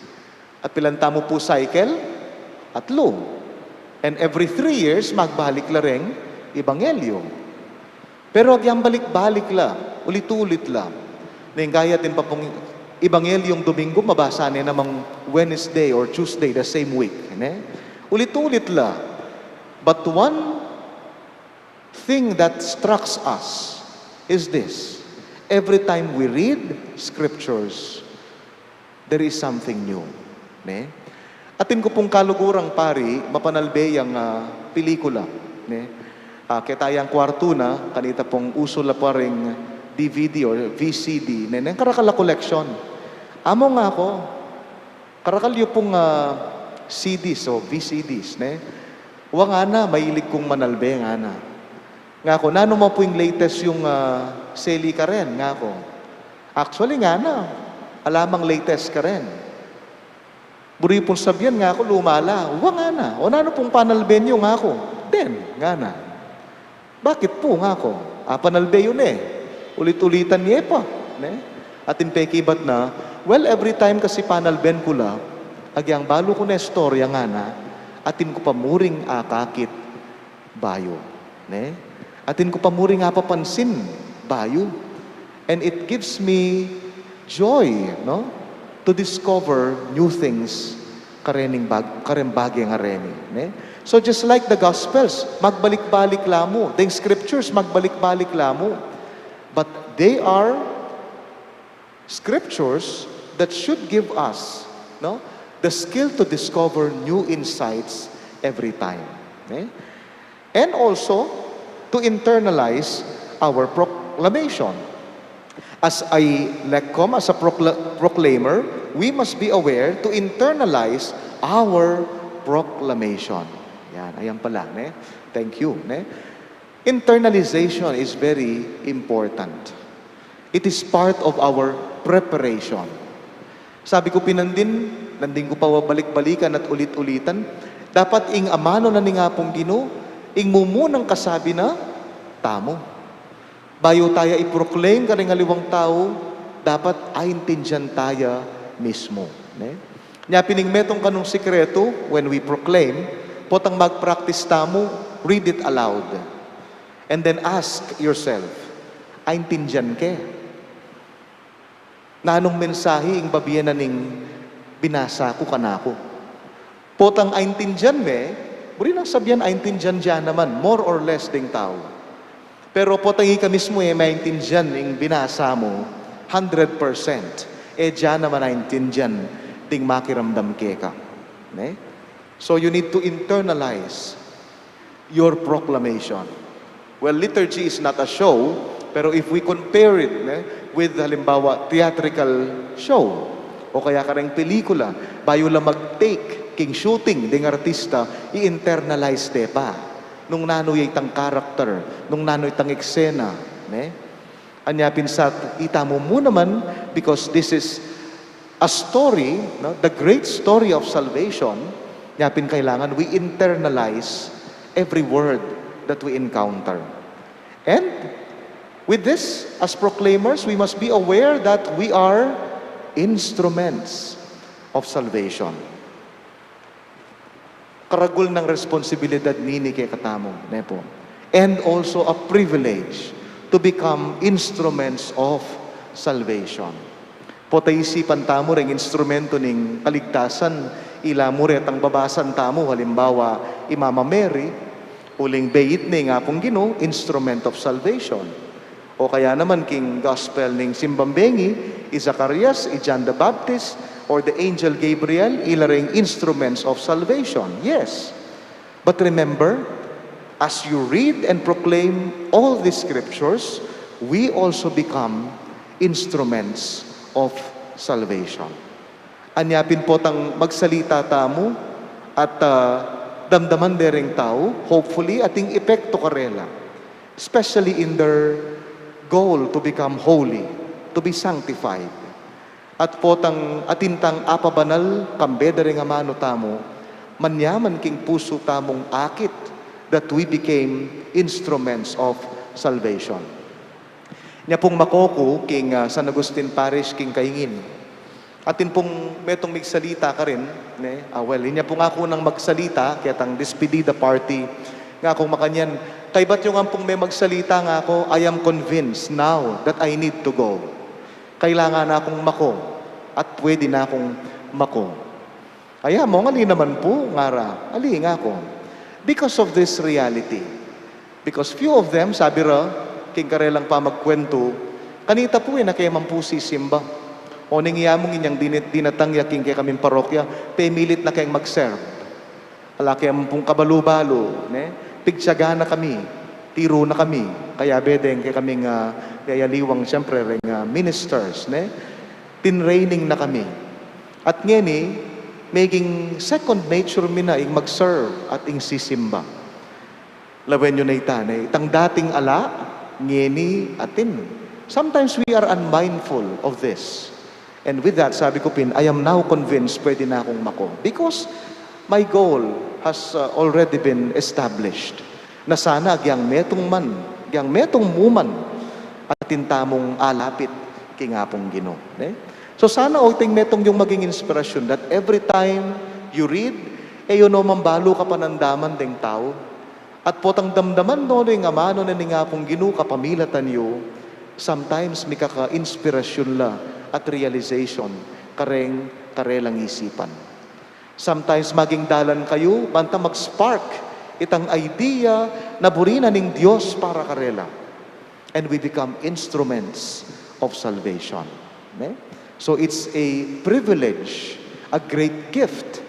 At pilan tamu pu cycle? Atlu. And every three years, magbalik la reng ebanghelyo. Pero agyang balik-balik la, ulit-ulit la. Neng kaya atin pa pung ebanghelyung Domingo, mabasa ne namang Wednesday or Tuesday the same week, ne? Ulit-ulit la. But one thing that strikes us is this. Every time we read scriptures, there is something new, ne? Atin ku pung kalugurang pari, mapanalbe yang, ah, pelikula, ne? Ah, keta yang kuartu na, kanita pung usu la pa ring D V D or V C D, ne? Neng karakal a collection. Amo, ngaku, karakal yu pung, ah, C Ds o V C Ds, ne? Wa, ngana, mailig kung manalbe, ngana. Ngaku, nanu mu pu ing latest yung, ah, seli karen, ngaku. Actually, ngana, ala mang latest karen. Buri yu pung sabian, ngaku, luma la. Wa, ngana. O nanu pung panalben yu, ngaku. Then, ngana. Bakit pu, ngaku? Apanalbe yu ne. Ulit-ulitan ye pa, ne? Atin pekibat na, well, every time kasi panalben ku la, agyang balu ku ne istorya, ngana, atin ku pa muring akakit bayu, ne? Atin ku pa muring apapansin bayu. And it gives me joy, no? To discover new things kareng bag-, kareng bage ngareni, ne? So just like the Gospels, magbalik-balik la mu. Deng scriptures, magbalik-balik la mu. But they are scriptures that should give us, no, the skill to discover new insights every time, ne? And also to internalize our proclamation. As a lecom, as a procla-, proclaimer, we must be aware to internalize our proclamation. Yan, ayan pala, ne? Thank you, ne? Internalization is very important. It is part of our preparation. Sabi ku pin nandin, nandin ku pa balik-balikan at ulit-ulitan, dapat ing amanu na ning Apung Ginu, ing mumunang kasabi na tamu. Bayu taya i-proclaim kareng aliwang tau, dapat aintindian taya mismu, ne? Nya pin ing metung kanung sikretu, when we proclaim, potang mag-practice tamu, read it aloud. And then ask yourself, aintindian ke? Nanung mensahe ing babie na ning binasa ku kanaku? Potang aintindian me, buri nang sabian aintindian ya naman, more or less ding tau. Pero potang ika mismu e maintindian ing binasa mu, hundred percent, e ya naman aintindian ding makiramdam keka. Ne? So you need to internalize your proclamation. Well, liturgy is not a show, pero if we compare it, ne, with, halimbawa, theatrical show, o kaya kareng pelikula, bayu la mag-take king shooting ding artista, i-internalize de pa nung nanu ya itang character, nung nanu itang eksena, ne? Anya pin sa itamu mu naman, because this is a story, no, the great story of salvation, nya pin kailangan we internalize every word that we encounter. And with this, as proclaimers, we must be aware that we are instruments of salvation. Karagul nang responsibilidad nini kekatamu, ne pu? And also a privilege to become instruments of salvation. Pota isipan tamu reng instrumento ning kaligtasan, ila mu retang babasan tamu, halimbawa, i Mama Mary, uling beit ne ing Apung Ginu, instrument of salvation. O kaya naman king gospel ning Simbang Bengi, i Zacarias, i John the Baptist, or the angel Gabriel, ila ring instruments of salvation. Yes. But remember, as you read and proclaim all these scriptures, we also become instruments of salvation. Anya pin potang magsalita tamu at, ah, damdaman de reng tau, hopefully, ating epekto karela, especially in their goal to become holy, to be sanctified. At potang atin tang apabanal kambe da reng amanu tamu, manyaman king pusu tamung akit that we became instruments of salvation. Inya pung mako ku king, ah, San Agustin Parish king Kaingin. Atin pung metung migsalita karin, ne? Ah, well, inya pung aku nang magsalita, ketang despedida party, ngaku makanyan, "Kaybat yu ngan pung me magsalita," ngaku, "I am convinced now that I need to go." Kailangan na kung mako at pwede na kung mako. Aya mu, ali naman pu, ngara. Ali, ngaku. Because of this reality. Because few of them, sabi ra, king karelang pamagkwentu, kanita pu, e na ke man pu sisimba. Oning iya mung inyang dinit-, dinatang ya king kekaming parokya, pemilit na keng mag-serve. Ala ke man pung kabalu-balu, ne? Pigtiyaga na kami, tiru na kami, kayabe deng kekaming, ah, yayaliwang, siyempre, reng, ah, ministers, ne? Tinraining na kami. At ngeni, meging second nature mi na ing mag-serve at ing sisimba. Lawen yu na ita, ne? Itang dating ala, ngeni atin. Sometimes we are unmindful of this. And with that, sabi ku pin, I am now convinced pwede na akung mako. Because my goal has, uh, already been established. Na sana agyang metung man, agyang metung mu man, atin tamung alapit king Apung Ginu, ne? So sana o iting metung yung maging inspirasyon that every time you read, e yu no man balu kapanandaman deng tau, at potang damdaman no ning amanu na ning Apung Ginu kapamilatan yu, sometimes mikaka-inspirasyon la at realization kareng karelang isipan. Sometimes maging dalan kayu banta mag-spark itang idea na buri na ning Dios para karela. And we become instruments of salvation. Ne? So it's a privilege, a great gift,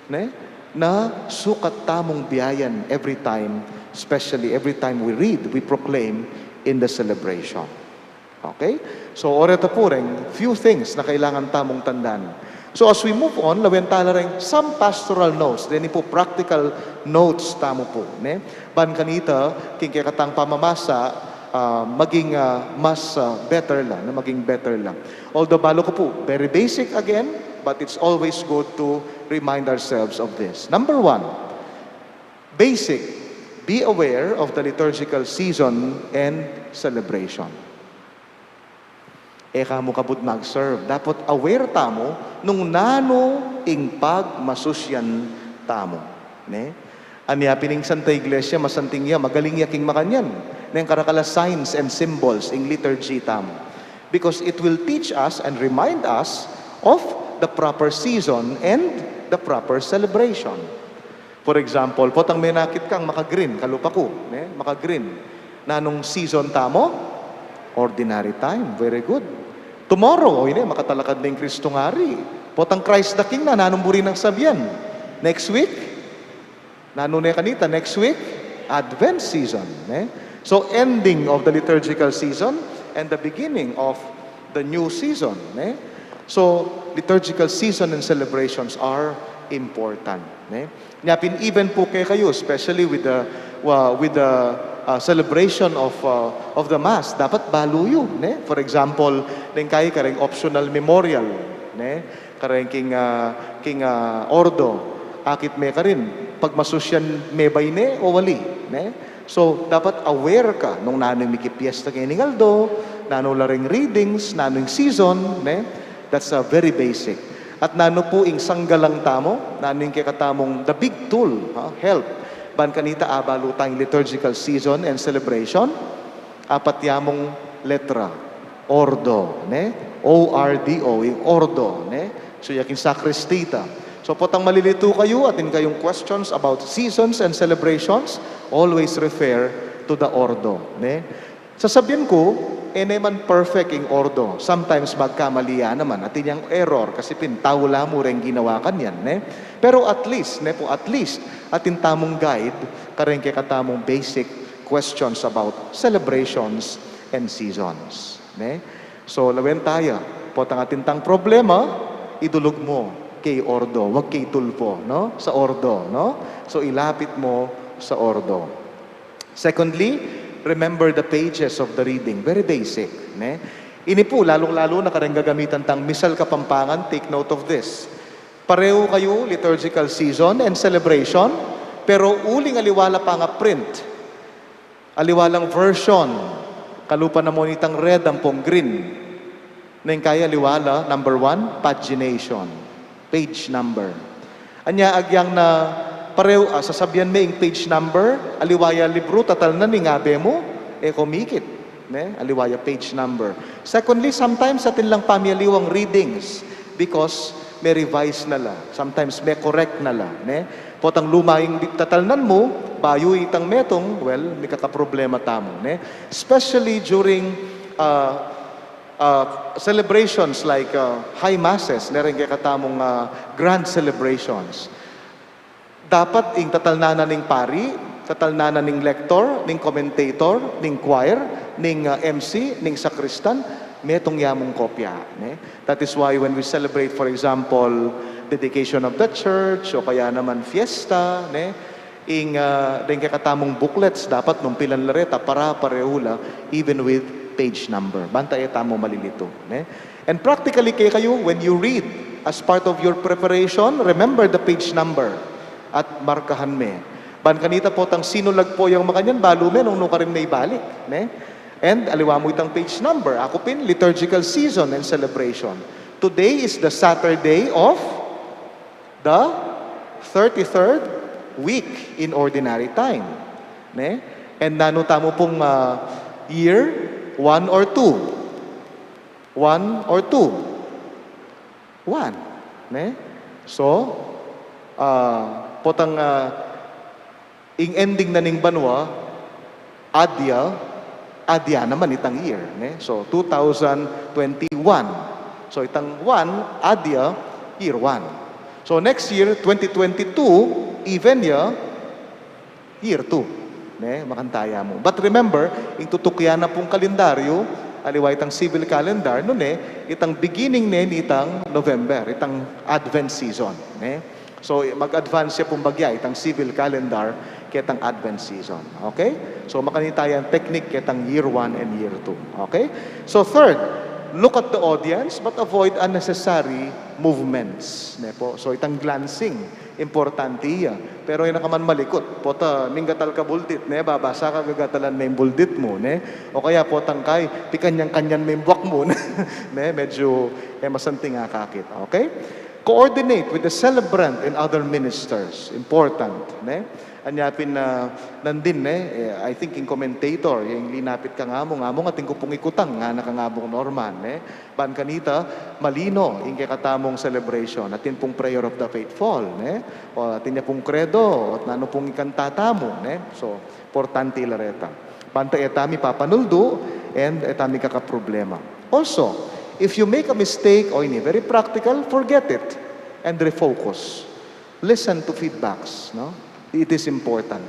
ne? Na sukat tamung biyayan every time, especially every time we read, we proclaim in the celebration. Okay? So, oreta pu reng few things na kailangan tamung tandan. So, as we move on, lawen tala reng some pastoral notes. Deni pu practical notes tamu pu, ne? Ban kanita, king kekatang pamamasa, ah, maging, ah, mas, ah, better la, na maging better la. Although balu ku pu, very basic again, but it's always good to remind ourselves of this. Number one, basic, be aware of the liturgical season and celebration. E ka mu kabud mag-serve. Dapot aware tamu nung nanu ing pagmasusyan tamu. Ne? Anya pin ing Santa Iglesia, masanting ya, magaling ya king makanyan. Neng karakal a signs and symbols ing liturgy tamu. Because it will teach us and remind us of the proper season and the proper celebration. For example, potang menakit kang maka-green, kalupa ku, ne? Maka-green. Nanung season tamu? Ordinary time. Very good. Tomorrow, o ini, makatalakad na ing Kristong Ari. Potang Christ the King na, nanung buri nang sabian? Next week? Nanu ne kanita? Next week? Advent season, ne? So, ending of the liturgical season and the beginning of the new season, ne? So, liturgical season and celebrations are important, ne? Nya pin even pu kekayu, especially with the, wa-, with the, uh, celebration of, uh, of the Mass, dapat balu yu, ne? For example, neng kayi kareng optional memorial, ne? Kareng king, ah, king, ah, ordo, akit me karin, pagmasusyan me ba ini o ali, ne? So, dapat aware ka nung nanu ing mikipiesta keni ning aldo, nanu la ring readings, nanu ing season, ne? That's, ah, very basic. At nanu pu ing sanggalang tamu, nanu ing kekatamung the big tool, ha, help. Ban kanita abalu tang liturgical season and celebration, apat ya mung letra, ordo, ne? O R D O, ing ordo, ne? So, ya king sakristi ta. So, potang malilitu kayu, atin kayung questions about seasons and celebrations, always refer to the ordo, ne? Sasabian ku, e ne man perfect ing ordo. Sometimes magkamali ya naman, atin yang error, kasi pin tau la mu reng ginawa kanyan, ne? Pero at least, ne pu, at least, atin tamung guide, kareng kekatamung basic questions about celebrations and seasons, ne? So, lawen taya, potang atin tang problema, idulug mo kay Ordo, wag kay Tulfo, no? Sa Ordo, no? So, ilapit mo sa Ordo. Secondly, remember the pages of the reading. Very basic, ne? Ini pu, lalung-lalu na kareng gagamitan tang Misal Kapampangan, take note of this. Pareho kayu, liturgical season and celebration, pero uling aliwa la pang print. Aliwa lang version, kalupa na mu nitang red ampong green. Neng kaya aliwa la, number one, pagination, page number. Anya agyang na pareho, ah, sasabian me ing page number, aliwa ya libru, tatalnan ing abe mu, e ko mikit, ne? Aliwa ya page number. Secondly, sometimes atin lang pamialiwang readings because me-revise na la, sometimes me-correct na la, ne? Potang luma ing bi-, tatalnan mu, bayu itang metung, well, mikakaproblema tamu, ne? Especially during, uh, uh, celebrations like, uh, high masses, ne, reng kekatamung, uh, grand celebrations. Dapat ing tatalnan na ning pari, tatalnan na ning lector, ning commentator, ning choir, ning, uh, M C, ning sakristan, metung ya mung kopya, ne? That is why when we celebrate, for example, dedication of the church, o kaya naman fiesta, ne? Ing, ah, deng kekatamung booklets, dapat nung pilan la reta, para pareho la, even with page number. Banta e tamu malilitu, ne? And practically, kekayu, when you read, as part of your preparation, remember the page number at markahan me. Ban kanita potang sinulag po yang makanyan, balu me nung nukarin me ibalik, ne? And aliwa mu itang page number. Aku pin, liturgical season and celebration. Today is the Saturday of the thirty-third week in ordinary time. Ne? And nanu tamu pung, ah, year? One or two? One or two? One. Ne? So, ah, potang, ah, ing ending na ning banua, adya, adya naman itang year, ne? So, two thousand twenty-one. So, itang one, adya, year one. So, next year, twenty twenty-two, even ya, year two. Ne? Makanta ya mu. But remember, ing tutukian na pung kalendaryo, aliwa itang civil calendar, nune, itang beginning ne nitang November, itang Advent season, ne? So, mag-advance ya pung bagya, itang civil calendar, ketang Advent season. Okay? So, makanita yang technique ketang year one and year two. Okay? So, third, look at the audience but avoid unnecessary movements. Ne po? So, itang glancing, importante ya. Pero e na ka man malikut. Pota, minggatal ka buldit, ne? Babasa ka, gagatalan me ing buldit mu, ne? O kaya potang kay, pikanyan-kanyan me ing buak mu, ne? Medyo, e, masanting akakit. Okay? Coordinate with the celebrant and other ministers. Important, ne? Anya pin, ah, nandin, ne? E, I think ing commentator, ing linapit kang among, among atin ku pung ikutang, ngana kang among Norman, ne? Ban kanita, malino ing kekatamung celebration. Atin pung prayer of the faithful, ne? O atin ya pung credo, o nanu pung ikanta tamu, ne? So, importante la reta. Banta e tamu mapapanuldu, and e tamu makakaproblema. Also, if you make a mistake, o ini, very practical, forget it and refocus. Listen to feedbacks, no? It is important.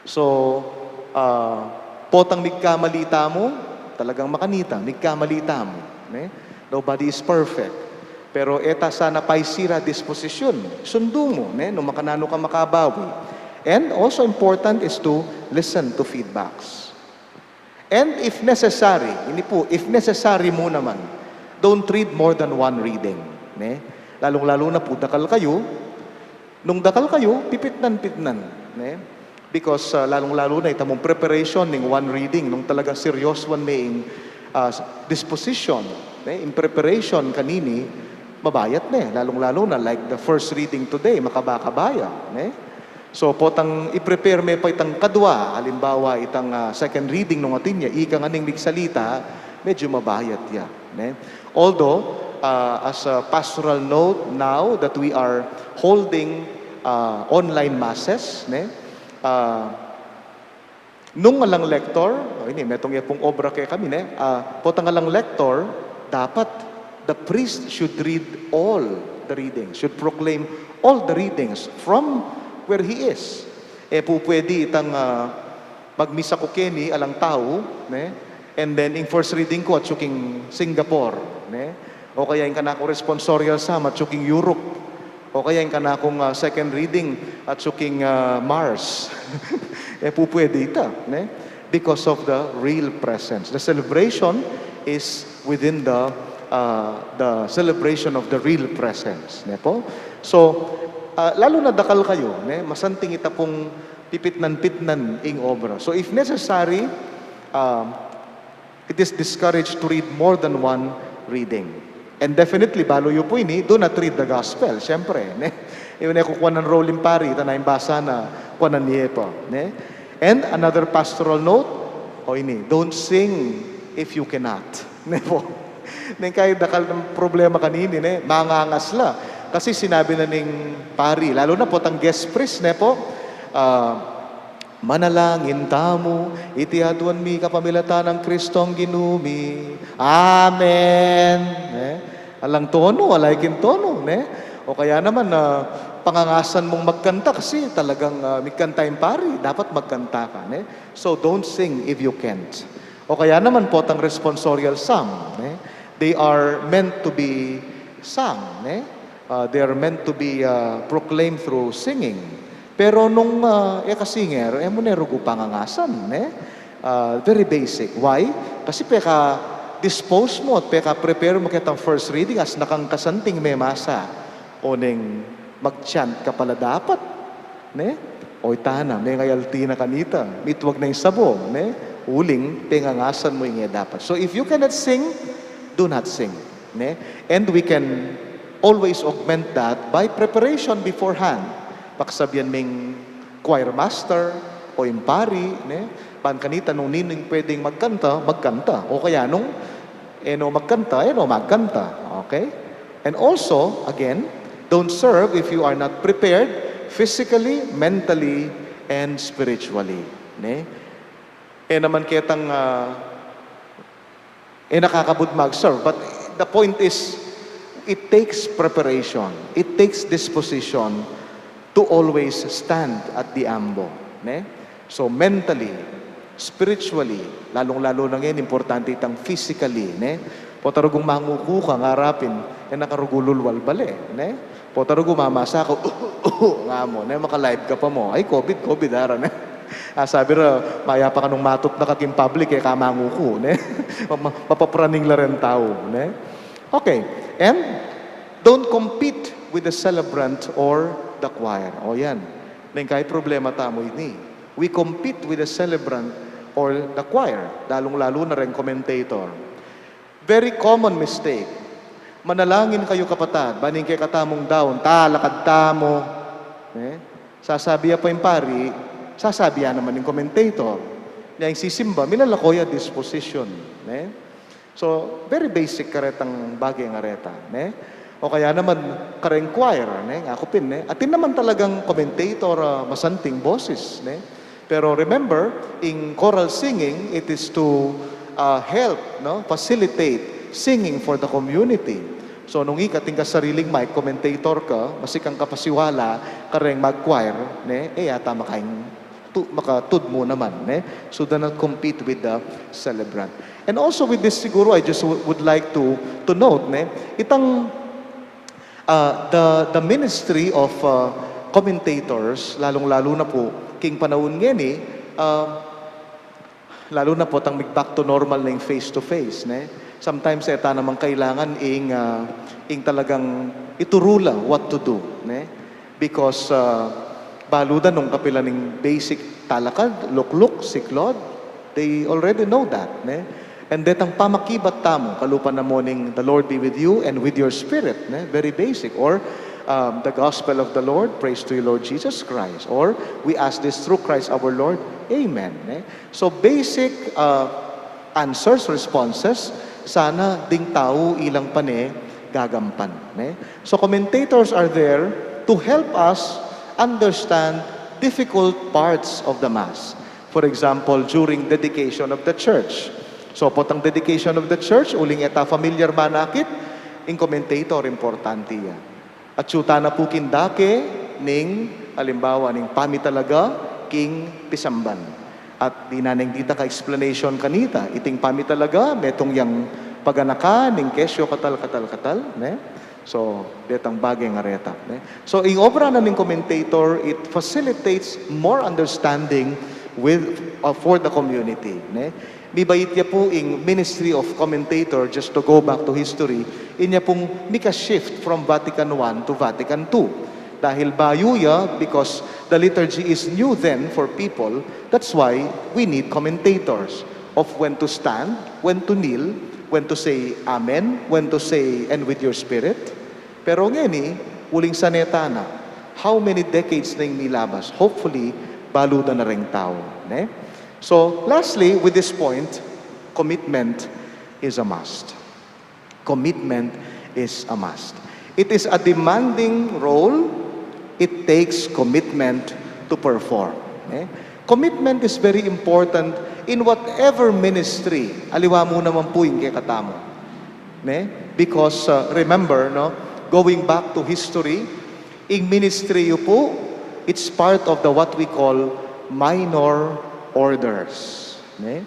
So, ah, potang migkamali tamu, talagang makanita, migkamali tamu, ne? Nobody is perfect. Pero e ta sana paisira disposisyun, sundu mu, ne? Nung makananu ka makabawi. And also important is to listen to feedbacks. And if necessary, ini pu, if necessary mu naman, don't read more than one reading, ne? Lalung-lalu na pu, dakal kayu, nung dakal kayu, pipitnan-pitnan, ne? Because, ah, lalung-lalu na itang mung preparation ning one reading, nung talagang seryosuan me ing, ah, disposition, ne? Ing preparation kanini, mabayat ne, lalung-lalu na, like the first reading today, makaba-kaba ya, ne? So, potang i-prepare me pa itang kadua, halimbawa, itang, ah, second reading nung atin ya, ika ngan ing migsalita, medyo mabayat ya, ne? Although, ah, as a pastoral note, now that we are holding, ah, online masses, ne? Ah, nung alang lector, o ini, metung ya pung obra kekami, ne? Ah, potang alang lector, dapat the priest should read all the readings, should proclaim all the readings from where he is. E pu pwede itang, ah, magmisa ku keni alang tau, ne? And then, ing first reading ku atsu king Singapore, ne? O kaya ing kanakung responsorial psalm atyu king Europe. O kaya ing kanakung, ah, second reading atyu king, ah, Mars. E pu pwede ita, ne? Because of the real presence. The celebration is within the, ah, the celebration of the real presence, ne po? So, ah, lalu na dakal kayu, ne? Masanting ita pung pipitnan-pitnan ing obra. So, if necessary, ah, it is discouraged to read more than one reading. And definitely, balu yu pu ini, do not read the gospel, siyempre, ne? Iwan e kukuanan role ing pari, ita na ing basa na kuanan ye pa, ne? And another pastoral note, o ini, don't sing if you cannot. Ne po? Neng kaya dakal ng problema kanini, ne? Mangangas la. Kasi sinabi na ning pari, lalu na potang guest priest, ne po? Ah, "Manalangin tamu, iti aduan mi kapamilatan nang Kristong Ginu mi. Amen." Ne? Alang tono, ala king tono, ne? O kaya naman, ah, pangangasan mung magkanta kasi talagang, ah, migkanta ing pari, dapat magkanta ka, ne? So, don't sing if you can't. O kaya naman potang responsorial psalm, ne? They are meant to be sung, ne? Ah, they are meant to be, ah, proclaimed through singing. Pero nung, ah, e ka singer, e mu ne rugu pangangasan, ne? Ah, very basic. Why? Kasi peka-dispose mu at peka-prepare mu ketang first reading, as na kang kasanting memasa, o neng mag-chant ka pala dapat, ne? O ita na, mengayalti na kanita, mitwag na ing sabo, ne? Uling pengangasan mu ing e dapat. So if you cannot sing, do not sing, ne? And we can always augment that by preparation beforehand. Paksabian me ing choir master o ing pari, ne? Ban kanita nung ninung pwedeng magkanta, magkanta. O kaya nung e no magkanta, e no magkanta. Okay? And also, again, don't serve if you are not prepared physically, mentally, and spiritually. Ne? E naman ketang, ah, e nakakabud mag-serve. But the point is, it takes preparation. It takes disposition to always stand at the ambo. Ne? So, mentally, spiritually, lalung-lalu na ngeni, importante itang physically, ne? Pota rugung manguku ka, ngarapin, e na ka rugu lulwal bale, ne? Pota rugu mamasa ka, nga mu, ne? Maka-live ka pa mu. Ay, COVID, COVID, ara, ne? Ah, sabi ra, mayap ka nung matut na ka king public, e ka manguku, ne? Ma-, mapapraning la reng tau, ne? Okay, and don't compete with the celebrant or the choir. O yan. Neng kaya problema tamu ini. We compete with the celebrant or the choir, lalung-lalu na reng commentator. Very common mistake. "Manalangin kayu, kapatad, ban ing kekatamung down, talakad tamu." Ne? Sasabi ya pa ing pari, sasabi ya naman ing commentator. Nya ing sisimba, milalako ya disposition. Ne? So, very basic karetang bage ngareta, ne? O kaya naman, kareng choir, ne? Aku pin, ne? Atin naman talagang commentator, ah, masanting boses, ne? Pero remember, in choral singing, it is to, ah, help, no? Facilitate singing for the community. So, nung ika atin kang sariling mic, commentator ka, masigkang kapasiwala kareng mag-choir, ne? E yata makaing tu-, makatud mu naman, ne? So do not compete with the celebrant. And also with this, siguro, I just w-, would like to, to note, ne? Itang, ah, the, the ministry of, ah, commentators, lalung-lalu na pu king panaun ngeni, ah, lalu na pu tang mig-back to normal na ing face-to-face, ne? Sometimes, e ta naman kailangan ing, ah, ing talagang ituru la what to do, ne? Because, ah, balu da nung kapilan ning basic talakad, lukluk, siklod, they already know that, ne? And detang pamakibat tamu, kalupa na mu ning "The Lord be with you and with your spirit," ne? Very basic. Or, um, "The gospel of the Lord, praise to you, Lord Jesus Christ." Or, "We ask this through Christ our Lord, amen," ne? So basic, uh, answers, responses, sana ding tau ilang pane gagampan, ne? So commentators are there to help us understand difficult parts of the Mass. For example, during dedication of the church. So, potang dedication of the church, uling e ta familiar manakit, ing commentator, importante ya. Atyu ta na pu king dake ning, alimbawa, ning pamitalaga king pisamban. At dinan neng ditak a explanation kanita, iting pamitalaga, metung yang paganakan ning kesyo katal, katal, katal, ne? So, detang bage nga reta, ne? So, ing obra na ning commentator, it facilitates more understanding with, uh, for the community, ne? Mibait ya pu ing ministry of commentator, just to go back to history, inya pung mika-shift from Vatican One to Vatican Two. Dahil bayu ya, because the liturgy is new then for people, that's why we need commentators of when to stand, when to kneel, when to say amen, when to say, "And with your spirit." Pero ngeni, uling saneta na, how many decades na ing milabas? Hopefully, balu da na reng tau, ne? So, lastly, with this point, commitment is a must. Commitment is a must. It is a demanding role. It takes commitment to perform, ne? Commitment is very important in whatever ministry. Aliwa mu naman pu ing kekatamu, ne? Because, uh, remember, no, going back to history, ing ministry yu pu, it's part of the what we call minor orders, ne?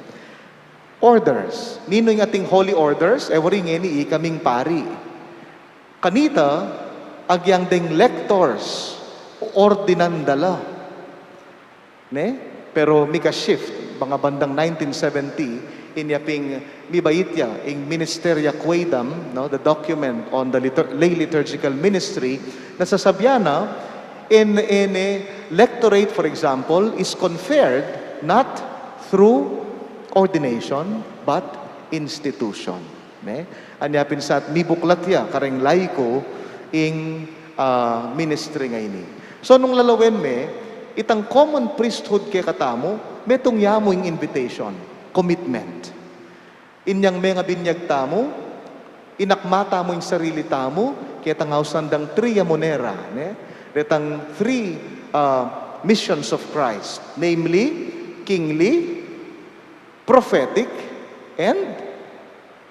Orders. Ninu ing ating holy orders? E wari ngeni ikaming pari. Kanita, agyang deng lectors, ordinan da la, ne? Pero mika-shift, mga bandang nineteen seventy, inya ping mibait ya ing Ministeria Quaedam, no, the document on the litur-, lay liturgical ministry, na sasabyan na, in, in a lectorate, for example, is conferred not through ordination, but institution. Ne? Anya pin sa mibuklat ya kareng laiko ing, ah, ministry ngeni. So, nung lalawen me, itang common priesthood kekatamu, metung ya mu ing invitation, commitment. Inyang mengabinyag tamu, inakma tamu ing sarili tamu ketang ausan dang triamunera, ne? Detang three, ah, missions of Christ, namely, kingly, prophetic, and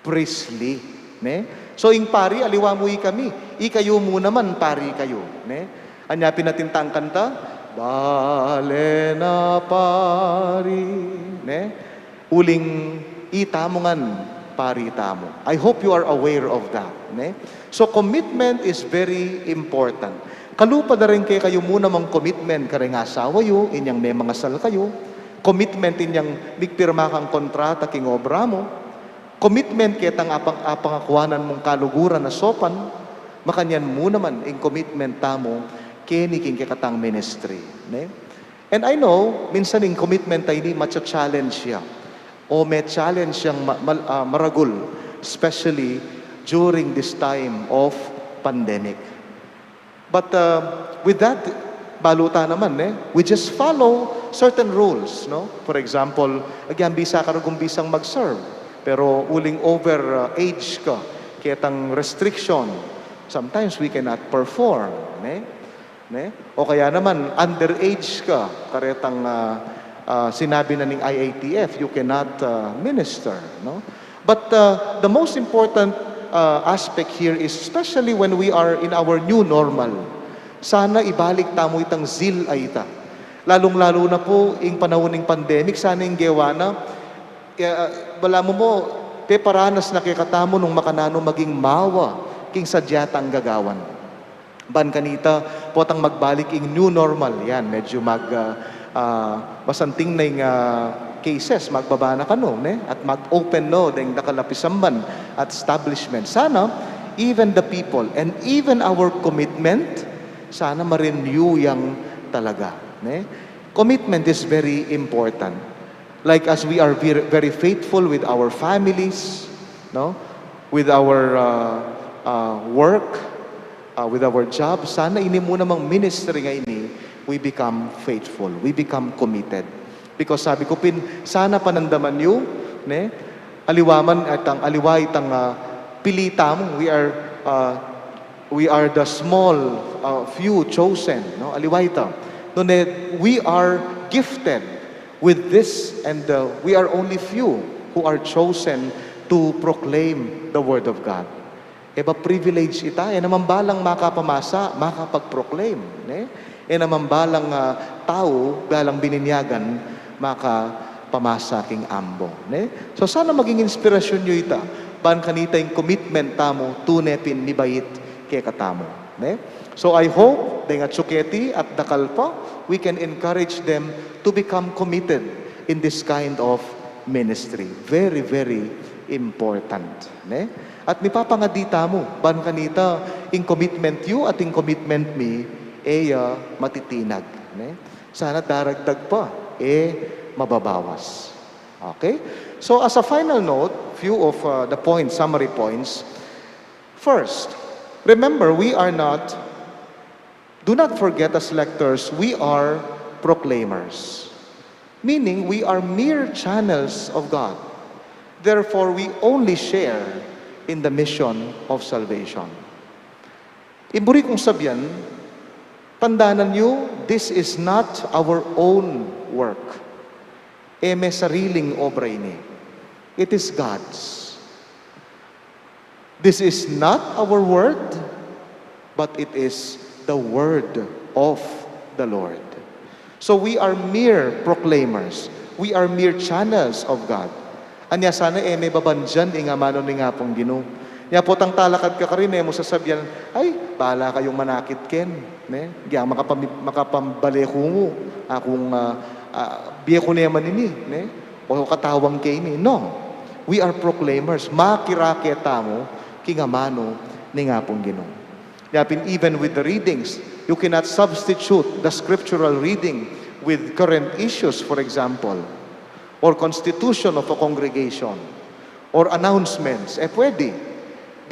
priestly, ne? So, ing pari, aliwa mu ikami, ikayu mu naman pari kayu, ne? Anya pin atin tang kanta, "Bale na pari," ne? Uling itamu ngan pari tamu. I hope you are aware of that, ne? So, commitment is very important. Kalupa da reng kekayu mu namang commitment kareng asawa yu, inyang memangasal kayu. Commitment inyang migpirma kang kontrata king obra mu. Commitment ketang apang-, apangakuanan mung kaluguran a saupan. Makanyan mu naman ing commitment tamu keni king kekatang ministry, ne? And I know, minsan ing commitment a ini macha-challenge ya. O me-challenge yang ma-, mal-, ah, maragul, especially during this time of pandemic. But, uh, with that, balu ta naman, ne? We just follow certain rules, no? For example, agyang bisa ka, rugum bisang mag-serve, pero uling over, uh, age ka, ketang restriction, sometimes we cannot perform, ne? Ne? O kaya naman, underage ka, karetang, ah, ah, sinabi na ning I A T F, you cannot, ah, minister, no? But, ah, the most important, ah, aspect here is, especially when we are in our new normal, sana ibalik tamu itang zeal a ita. Lalung-lalu na pu ing panaun ning pandemic, sana ing gewa na, kaya, ah, balamu mu, peparanas na kekatamu nung makananu maging mawa king sadya tang gagawan. Ban kanita, potang magbalik ing new normal, yan, medyo mag-, ah, ah, masanting na ing, ah, cases, magbaba na kanu, ne? At mag-open no deng dakal a pisamban at establishment. Sana, even the people and even our commitment, sana ma-renew yang talaga, ne? Commitment is very important. Like, as we are ver-, very faithful with our families, no? With our, uh, uh, work, uh, with our job, sana ini mu namang ministry ngeni, we become faithful, we become committed. Because sabi ku pin, sana panandaman yu, ne? Aliwa man itang, aliwa itang, uh, pili tamu, we are, uh, we are the small, uh, few chosen, no? Aliwa ita. Nune, we are gifted with this, and, uh, we are only few who are chosen to proclaim the word of God. E ba privilege ita, e naman balang makapamasa, makapag-proclaim, ne? E naman balang, ah, tau, balang bininyagan, makapamasa king ambo, ne? So, sana maging inspirasyon yu ita. Ban kanita ing commitment tamu, tune pin mibait kekatamu, ne? So I hope, deng atsu keti at dakal pa, we can encourage them to become committed in this kind of ministry. Very, very important, ne? At mipapangadi tamu, ban kanita ing commitment yu at ing commitment mi, e ya matitinag, ne? Sana daragdag pa, e mababawas. Okay? So as a final note, few of, uh, the points, summary points. First, remember, we are not, do not forget, as lectors, we are proclaimers. Meaning, we are mere channels of God. Therefore, we only share in the mission of salvation. Ing buri kung sabian, tandanan yu, this is not our own work. E me sariling obra ini. It is God's. This is not our word, but it is the word of the Lord. So we are mere proclaimers. We are mere channels of God. Anya sana e me babandian ing amanu ning Apung Ginu. Nya potang talakad ka karin, e mu sasabian, "Ay, bahala kayung manakit ken, ne? Giyang makapami-, makapambale ku mu, akung, ah, ah, bie ku ne man ini, ne? O katawan ke ini." No. We are proclaimers. Makirake tamu king amanu ning Apung Ginu. Nya pin, even with the readings, you cannot substitute the scriptural reading with current issues, for example, or constitution of a congregation, or announcements. E pwede,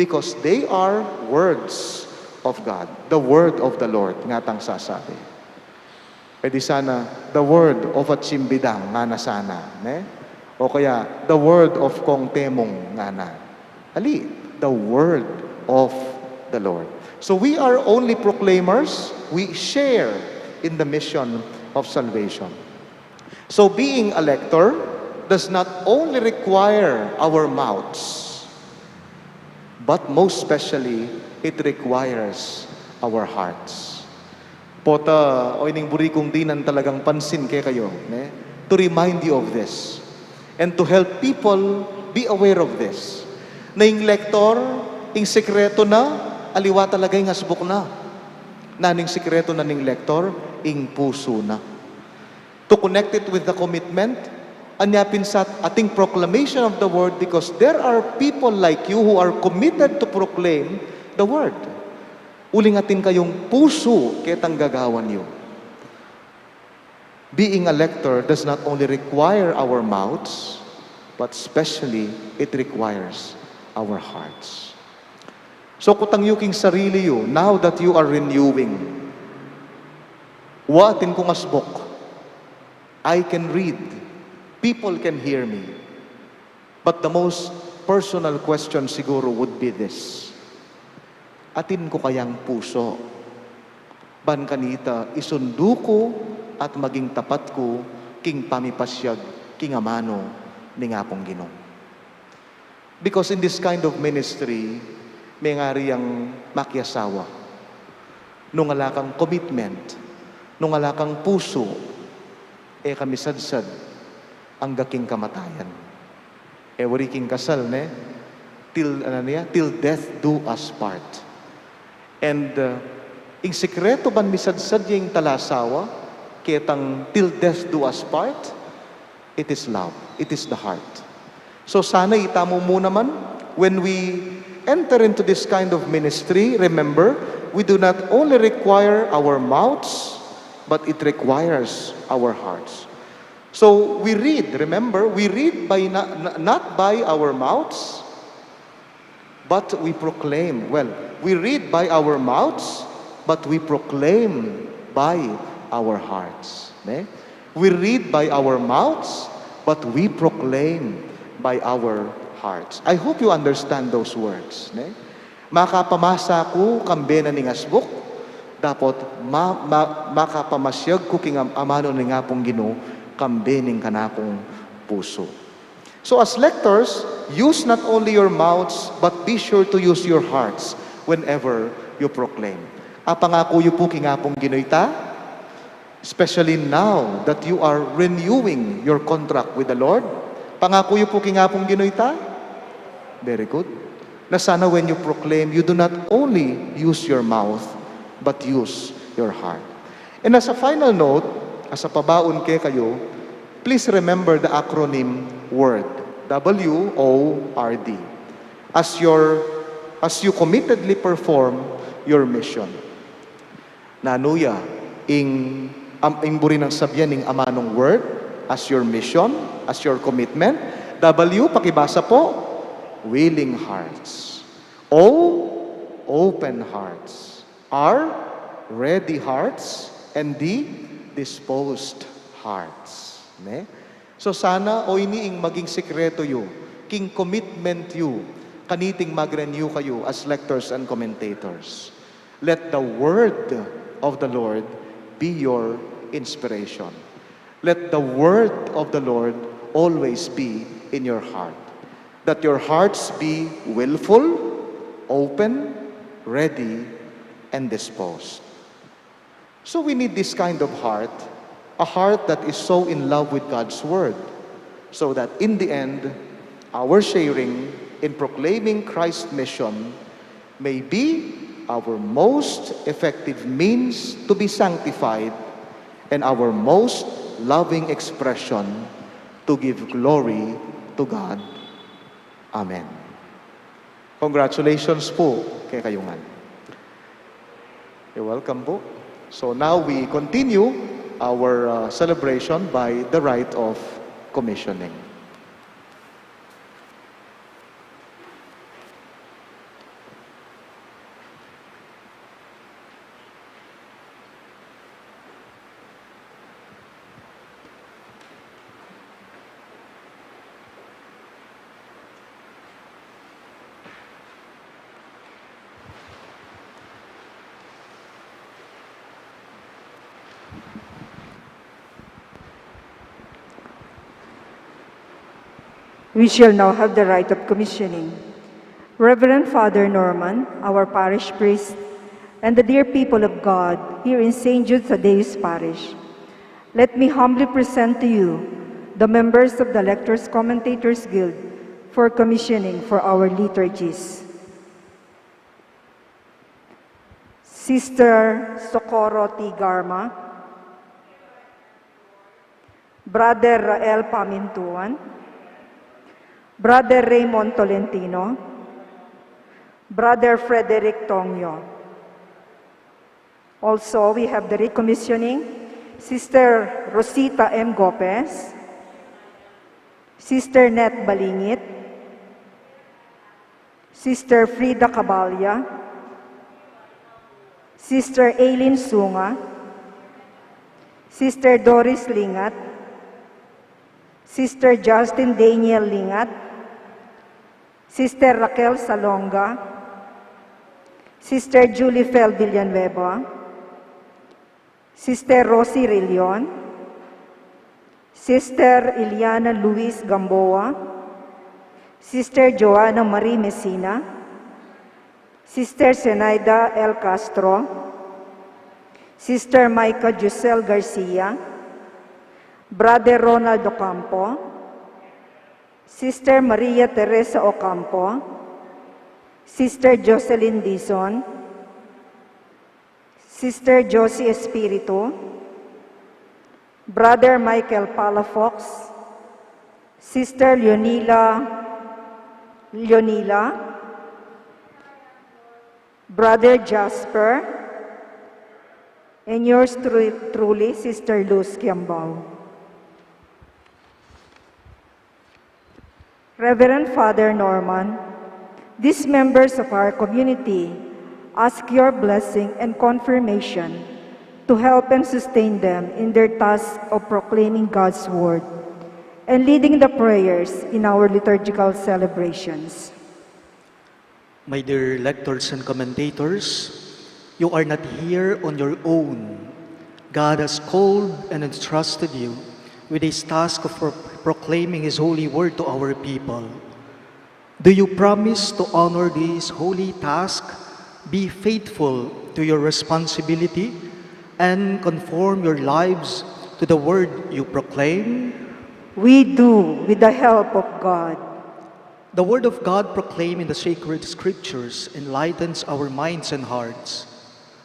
because they are words of God, the word of the Lord, ngatang sasabi. Pwede sana, the word of a Chimbidang, ngana sana, ne? O kaya, the word of Kong Temung, ngana. Ali, the word of the Lord. So we are only proclaimers, we share in the mission of salvation. So being a lector does not only require our mouths, but most specially, it requires our hearts. Pota, o ining buri kung dinan talagang pansin kekayu, ne? To remind you of this. And to help people be aware of this. Na ing lector, ing sekretu na, aliwa talaga ing asbuk na. Nanu ing sekretu na ning lector, ing pusu na. To connect it with the commitment, anya pin sa ating proclamation of the word, because there are people like you who are committed to proclaim the word. Uling atin kayung pusu ketang gagawan yu. Being a lector does not only require our mouths, but specially it requires our hearts. So kutang yu king sarili yu, now that you are renewing, wa atin kung asbuk, I can read, people can hear me. But the most personal question siguro would be this: atin ku kayang pusu? Ban kanita isundu ku at maging tapat ku king pamipasyag king amanu ning Apung Ginu. Because in this kind of ministry, mengari yang makiasawa. Nung ala kang commitment, nung ala kang pusu, e ka misadsad angga king kamatayan. E wari king kasal, ne? Till, ano niya? Till death do us part. And, uh, ing sekretu ban misadsad ya ing talasawa, ketang till death do us part, it is love. It is the heart. So sana itamu mu naman, when we enter into this kind of ministry, remember, we do not only require our mouths, but it requires our hearts. So we read, remember, we read by na-, na-, not by our mouths, but we proclaim. Well, we read by our mouths, but we proclaim by our hearts. Ne? We read by our mouths, but we proclaim by our hearts. I hope you understand those words. Ne? Makapamasa ku kambe na ning asbuk, dapot ma-, ma-, makapamasyag ku king am-, amanu ning Apung Ginu kambe ning kanakung pusu. So as lectors, use not only your mouths, but be sure to use your hearts whenever you proclaim. Apangaku yu pu king Apung Ginu ita, especially now that you are renewing your contract with the Lord. Pangaku yu pu king Apung Ginu ita. Very good. Na sana when you proclaim, you do not only use your mouth, but use your heart. And as a final note, as a pabaun kekayu, please remember the acronym WORD, W O R D, as your, as you committedly perform your mission. Nanu ya ing, am, ing buri nang sabian ning amanung WORD, as your mission, as your commitment? W, pakibasa po, willing hearts. O, open hearts. R, ready hearts. And D, disposed hearts. Ne? So sana, o, ini ing maging sikreto yu, king commitment yu, kaniting mag-renew kayu as lectors and commentators. Let the word of the Lord be your inspiration. Let the word of the Lord always be in your heart. That your hearts be willful, open, ready, and disposed. So we need this kind of heart, a heart that is so in love with God's word, so that in the end, our sharing in proclaiming Christ's mission may be our most effective means to be sanctified and our most loving expression to give glory to God. Amen. Congratulations po kekayu ngan. You're welcome po. So now we continue our, uh, celebration by the rite of commissioning. We shall now have the rite of commissioning. Reverend Father Norman, our parish priest, and the dear people of God here in Saint Jude Thaddeus Parish, let me humbly present to you the members of the Lectors Commentators Guild for commissioning for our liturgies. Sister Socorro T. Garma, Brother Rael Pamintuan, Brother Raymond Tolentino, Brother Frederick Tongyo. Also, we have the recommissioning, Sister Rosita M. Gopez, Sister Net Balingit, Sister Frida Cabalya, Sister Aileen Sunga, Sister Doris Lingat, Sister Justin Daniel Lingat, Sister Raquel Salonga, Sister Julie Fel Villanueva, Sister Rosie Rillion, Sister Iliana Luis Gamboa, Sister Joanna Marie Messina, Sister Zenaida L. Castro, Sister Micah Giselle Garcia, Brother Ronald Ocampo, Sister Maria Teresa Ocampo, Sister Jocelyn Dizon, Sister Josie Espiritu, Brother Michael Palafox, Sister Leonila, Leonila, Brother Jasper, and yours tru-, truly, Sister Luz Kiambao. Reverend Father Norman, these members of our community ask your blessing and confirmation to help and sustain them in their task of proclaiming God's word and leading the prayers in our liturgical celebrations. My dear lectors and commentators, you are not here on your own. God has called and entrusted you with this task of pro-, proclaiming His holy word to our people. Do you promise to honor this holy task, be faithful to your responsibility, and conform your lives to the word you proclaim? We do, with the help of God. The Word of God proclaimed in the sacred scriptures enlightens our minds and hearts.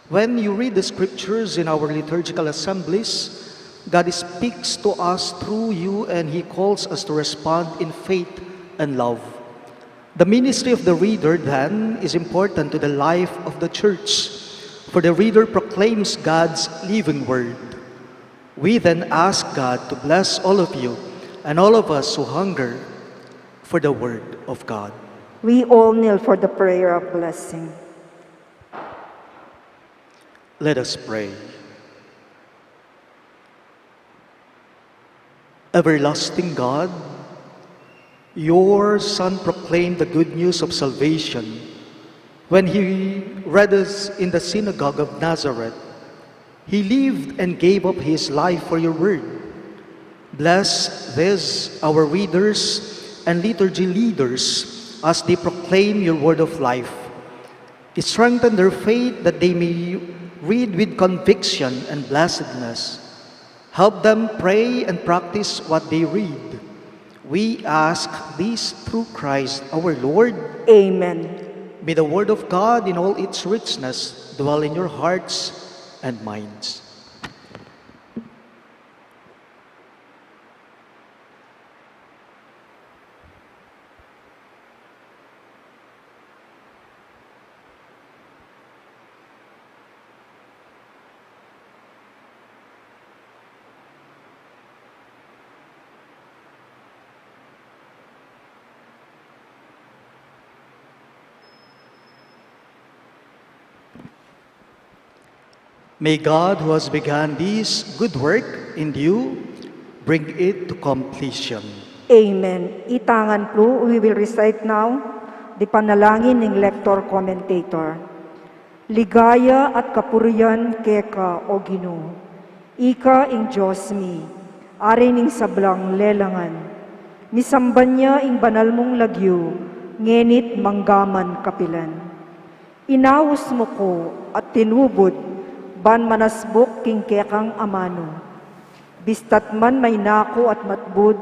When you read the scriptures in our liturgical assemblies, God speaks to us through you and He calls us to respond in faith and love. The ministry of the reader, then, is important to the life of the church, for the reader proclaims God's living word. We then ask God to bless all of you and all of us who hunger for the word of God. We all kneel for the prayer of blessing. Let us pray. Everlasting God, your Son proclaimed the good news of salvation when he read us in the synagogue of Nazareth. He lived and gave up his life for your word. Bless these, our readers and liturgy leaders, as they proclaim your word of life. Strengthen their faith that they may read with conviction and blessedness. Help them pray and practice what they read. We ask this through Christ our Lord. Amen. May the word of God in all its richness dwell in your hearts and minds. May God, who has begun this good work in you, bring it to completion. Amen. Ita ngan pulu, we will recite now the panalangin ning lector commentator. Ligaya at kapurian keka, O Ginu, ika ing Dios mi, Ari ning sablang lelangan. Misamban ya ing banal mung lagyu, ngenit manggaman kapilan. Inaus mu ku at tinubud, ban manasbuk king kekang amanu. Bista't man mainaku at matbud,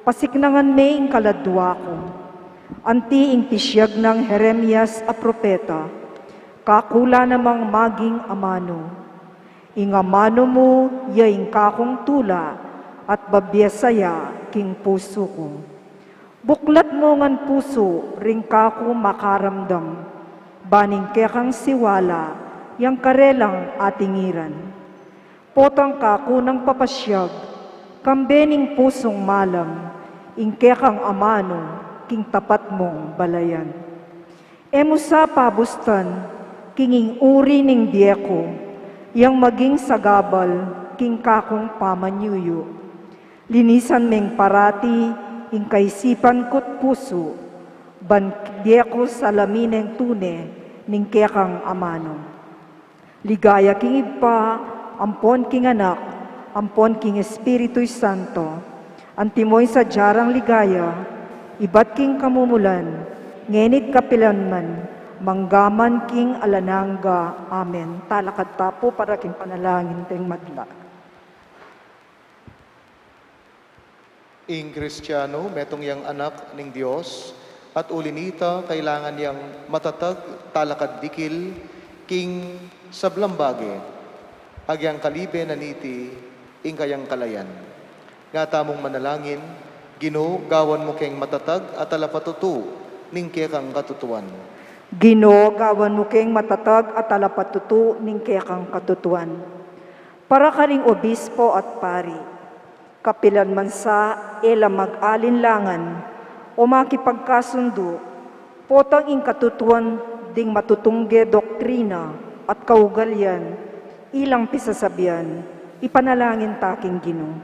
pasiknangan me ing kaladua ku. Anti ing pisiag nang Jeremias a propeta, kakula namang maging amanu. Ing amanu mu ya ing kakung tula, at babiasa ya king pusu ku. Buklat mu ngan pusu ring kaku makaramdam, ban ing kekang siwala yang karelang atingiran. Potang kaku nang papasiag, kambe ning pusung malam, ing kekang amanu king tapat mung balayan. E mu sa pabustan king ing uri ning bie ku, yang maging sagabal king kakung pamanyuyu. Linisan meng parati ing kaisipan ku't pusu, ban bie ku salamin ing tune ning kekang amanu. Ligaya king Ibpa, ampon king Anak, ampon king Espiritu Santo. Antimo ing sadya rang ligaya, ibat king kamumulan, ngeni't kapilan man, manggaman king alang angga. Amen. Talakad ta pu para king panalangin ding madla. Ing Kristiano, metung yang anak ning Dios, at uli nita, kailangan yang matatag, talakad dikil, king sablang bage, agyang kalibe na niti, ing kayang kalayan. Nga tamung manalangin, Ginu, gawan mu keng matatag a talapatutu ning kekang katutuan. Ginu, gawan mu keng matatag a talapatutu ning kekang katutuan. Para karing obispo at pari, kapilan man sa e la mag-alinlangan o makipagkasundu, potang ing katutuan ding matutungge doktrina at kaugalian, ilang pisasabian, ipanalangin ta king Ginu.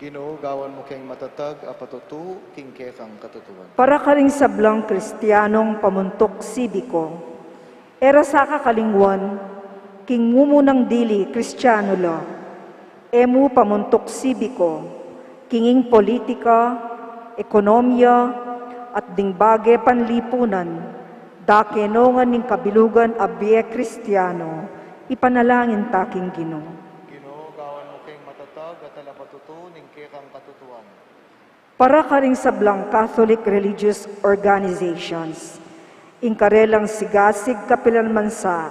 Ginu, gawan mu keng matatag a patutu king kekang katutuan. Para karing sablang Kristianong pamuntuk sibiko, e ra sa kakalingwan, king mumunang dili Kristiano la, e mu pamuntuk sibiko, king ing politika, ekonomiya, at ding bage panlipunan, dake no ngan ning kabilugan a bie Kristiano, ipanalangin ta king Ginu. Ginu, gawan mu keng matatag a talapatutu ning kekang katutuan. Para karing sablang Catholic religious organizations, ing karelang sigasig kapilan man sa,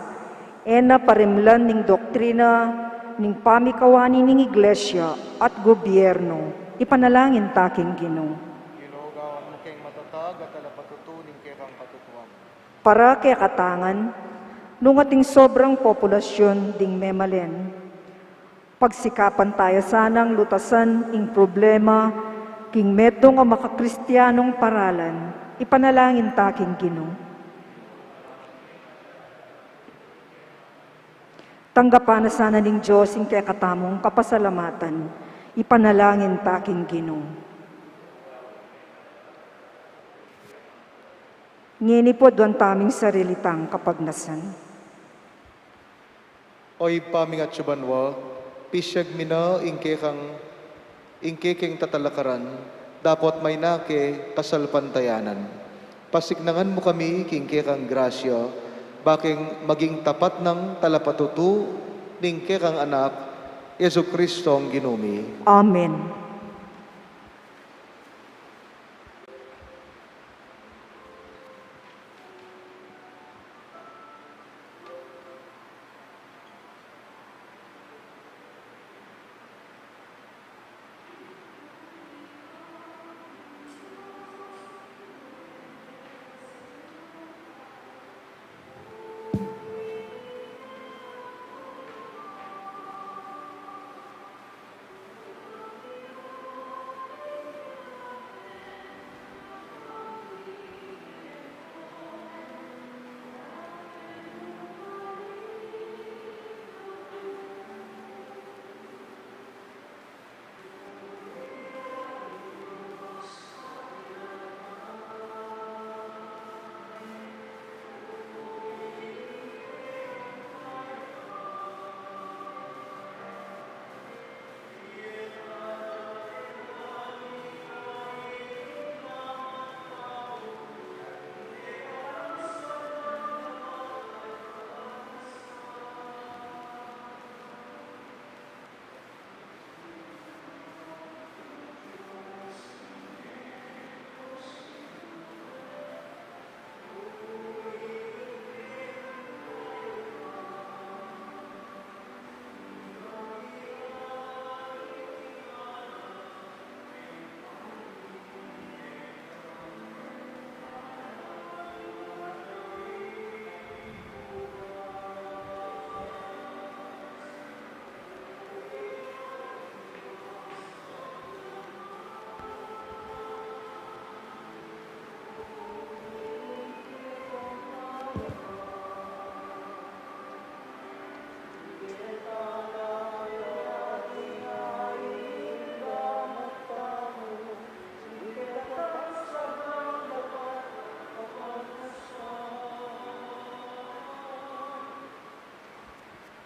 e na parimlan ning doktrina ning pamikawani ning Iglesia at gobyerno, ipanalangin ta king Ginu. Ginu, gawan mu keng matatag at talapatutu ning kekang katutuan. Para kekatang ngan, nung ating sobrang populasyun ding memalen, pagsikapan taya sanang lutasan ing problema king metung a makakristianung paralan, ipanalangin ta king Ginu. Tanggapan na sana ning Dios ing kekatamung kapasalamatan, ipanalangin ta king Ginu. Ngeni pu, aduan taming sarili tang kapagnasan. O Ibpa ming atsu banua, pisyag mi na ing kekang, ing kekeng tatalakaran, dapot maina ke kasalpantayanan. Pasiknangan mu kami king kekang grasya, bakeng maging tapat nang talapatutu ning kekang Anak, Jesucristong Ginu mi. Amen.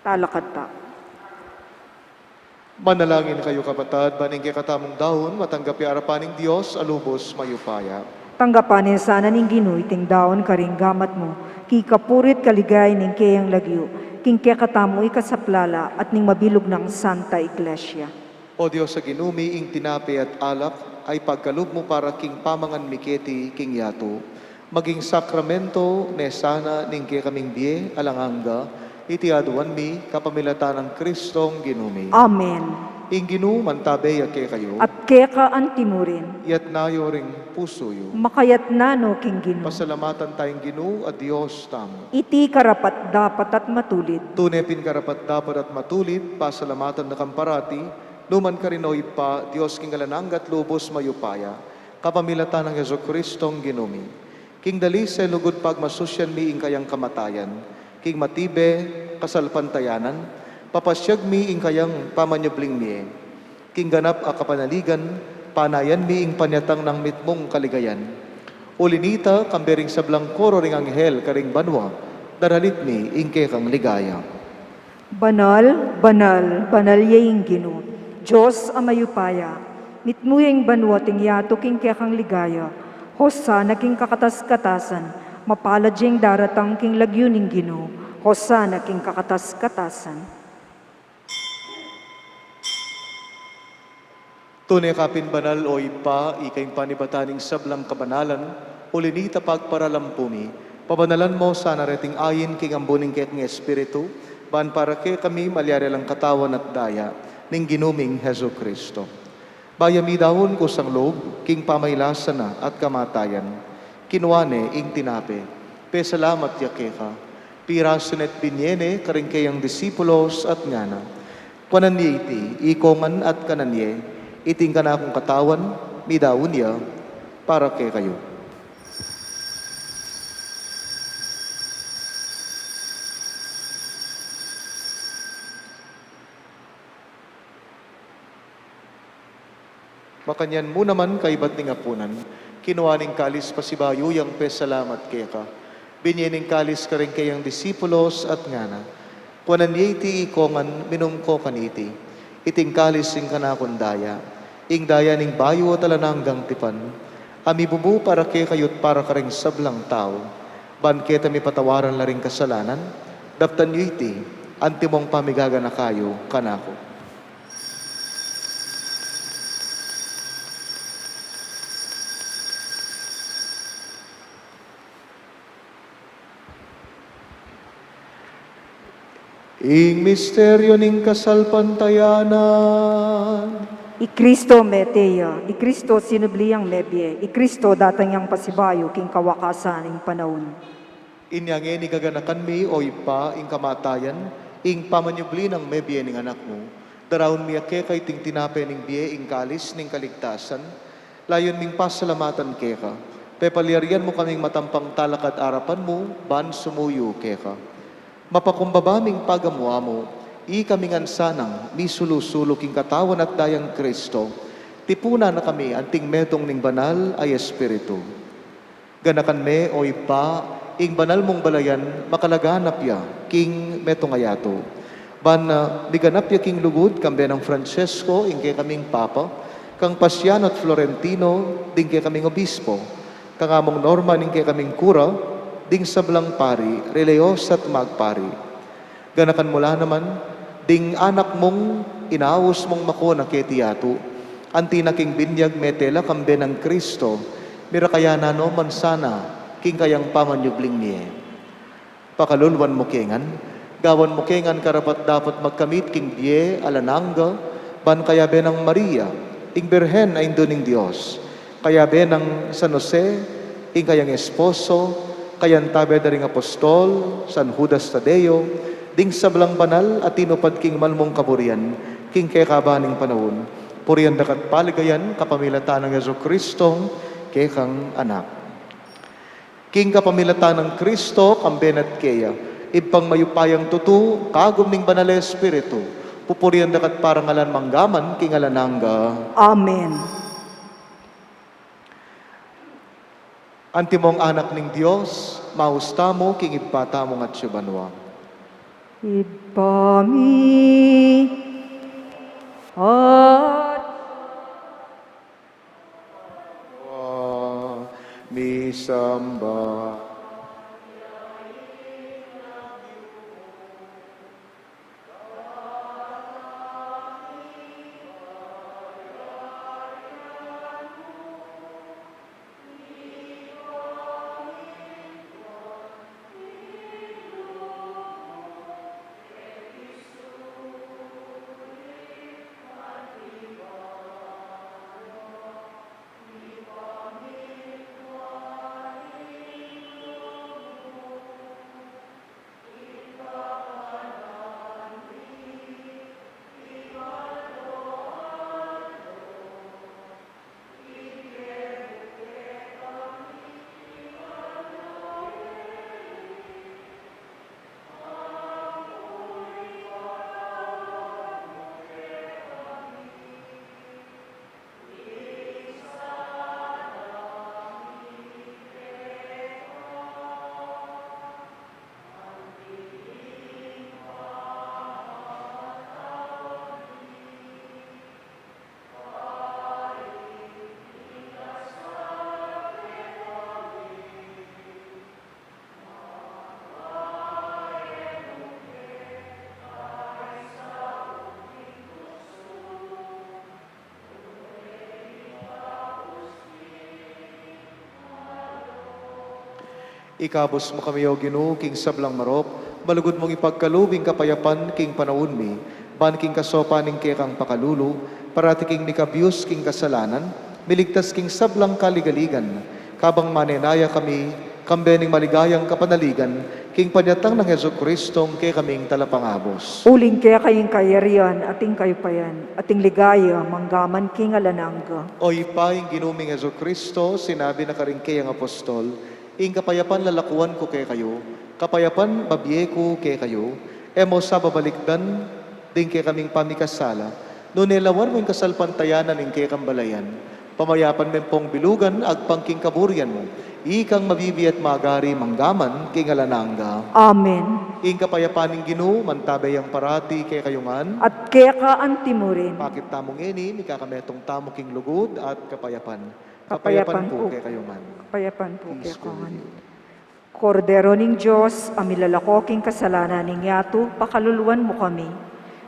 Talakad ta. Manalangin kayu, kapatad, ban ing kekatamung daun matanggap ya arapan ning Dios a lubus mayupaya. Tanggapan na sana ning Ginu iting daun karing gamat mu, king kapurian at kaligayan ning keyang lagyu, king kekatamu ikasaplala at ning mabilug nang Santa Iglesia. O Dios a Ginu mi, ing tinape at alak a ipagkalub mu para king pamangan mi keti king yatu, maging sakramento ne sana ning kekaming bie alang angga, iti aduan mi kapamilatan nang Kristong Ginu mi. Amen. Ing Ginu mantabe ya kekayu. At keka anti murin. Iyatas yu ring pusu yu. Makayatas no king Ginu. Pasalamatan taya ing Ginu a Dios tamu. Iti karapat-dapat at matulid. Tune pin karapat-dapat at matulid, pasalamatan da kang parati, nu man karin, o Ibpa, Dios king alang angga at lubus mayupaya, kapamilatan nang Jesucristong Ginu mi. King dalise lugud pagmasusyan mi ing kayang kamatayan, king matibe kasalpantayanan, papasyag mi ing kayang pamanyubling mie. King ganap a kapanaligan, panayan mi ing panyatang nang mitmung kaligayan. Uli nita, kambe ring sablang koro ring anghel karing banua, daralit mi ing kekang ligaya. Banal, banal, banal ya ing Ginu, Dios a mayupaya. Mitmu ya ing banua at ing yatu king kekang ligaya. Hosana king kakatas-katasan. Mapalad ya ing daratang king lagyu ning Ginu. Hosana king kakatas-katasan. Tune ka pin banal, o Ibpa, ika ing panibatan ning sablang kabanalan, uli na nita pagparalan pu mi, pabanalan mu sana reting ain king ambun ning kekang Espiritu, ban para kekami malyari lang katawan at daya ning Ginu ming Jesucristo. Bayu mi daun kusang lub king pamailasan na at kamatayan, kinua ne ing tinape, pesalamat ya keka, pirasu ne at binye ne karing kayang disipulos at ngana: Kuanan ye iti ikongan at kanan ye, iti ing kanakung katawan, midaun ya para kekayu. Makanyan mu naman kaibat ning apunan, kinua ne ing kalis pasibayu yang pesalamat keka, binye ne ing kalis karing kayang disipulos at ngana: Kuanan ye iti ikongan, minum ko kaniti, iti ing kalis ning kanakung daya, ing daya ning bayu at alang anggang tipan, a mibubu para kekayu at para karing sablang tau, ban keta mipatawaran la ring kasalanan. Daptan yu iti antimong pamigaganaka yu kanaku. Ing misteryu ning kasalpantayanan. I Kristo mete ya, i Kristo sinubli yang mebie, i Kristo datang yang pasibayu king kawakasan ning panaun. Inya ngeni gaganakan mi, o Ibpa, ing kamatayan, ing pamanyubli nang mebie ning Anak mu. Daraun mi keka iting tinape ning bie, ing kalis ning kaligtasan, layun ming pasalamatan keka, pepalyarian mu kaming matampang talakad arapan mu, ban sumuyu keka. Mapakumbaba ming pagamu-amu, ikami ngan sanang misulu-sulu king katawan at dayang Kristo, tipunan na kami anting metung ning Banal a Espiritu. Ganakan me, o Ibpa, ing banal mung balayan makalaganap ya king metung a yatu. Ban, ah, miganap ya king lugud kambe nang Francesco, ing kekaming Papa, kang Pasiano at Florentino, ding kekaming Obispo, kang Among Norman, ing kekaming kura, ding sablang pari, relihiyosa at magpari. Ganakan mu la naman ding anak mung inaus mung makuna keti yatu, anti na king binyag mete la kambe nang Kristo, mirakayanan no man sana king kayang pamanyubling mie. Pakaluluan mu ke ngan, gawan mu ke ngan karapat-dapat magkamit king bie alang angga, ban kayabe nang Maria, ing Birhen a Indu ning Dios, kayabe nang San Jose, ing kayang esposo, kayabe da ring apostol, San Judas Tadeo, ding sablang banal a tinupad king mal mung kaburian king kekaban ning panaun, purian da ka at paligayan kapamilatan nang Jesucristo, kekang Anak. King kapamilatan nang Kristo, kambe na at keya, Ibpang mayupayang tutu, kagum ning Banal a Espiritu, pupurian da ka at parangalan manggaman king alang angga. Amen. Antimong anak ning Dios, maus tamu king Ibpa tamung atsu banua. Ibpa mi, at misamban. Ikabus mu kami, O Ginu, king sablang marok, malugud mung ipagkalub ing kapayapan king panaun mi, ban king kasaupan ning kekang pakalulu, parati kaming mikabius king kasalanan, miligtas king sablang kaligaligan, kabang manenaya kami, kambe ning maligayang kapanaligan, king panyatang nang Jesucristo, ing kekaming talapangabus. Uling keka ing kayarian, at ing kayupayan, at ing ligaya, manggaman king alang angga. O Ibpa, ing Ginu ming Jesucristo, sinabi na karing keyang apostol, ing kapayapan lalakuan ku kekayu, kapayapan bibie ku kekayu, e mu sa babalikdan ding kekaming pamikasala, nune lawan mu ing kasalpantayanan ning kekang balayan, pamayapan me pung bilugan agpang king kaburian mu, ikang mabibie at magari manggaman king alang angga. Amen. Ing kapayapan ning Ginu, mantabe yang parati kekayu ngan. At keka antimurin. Pakit tamu ngeni, mikakametung tamu king lugud at kapayapan. Kapayapan pu kekayu ngan. Kapayapan pu kekayu ngan. Kordero ning Dios, a milalako king kasalanan ning yatu, pakaluluan mu kami.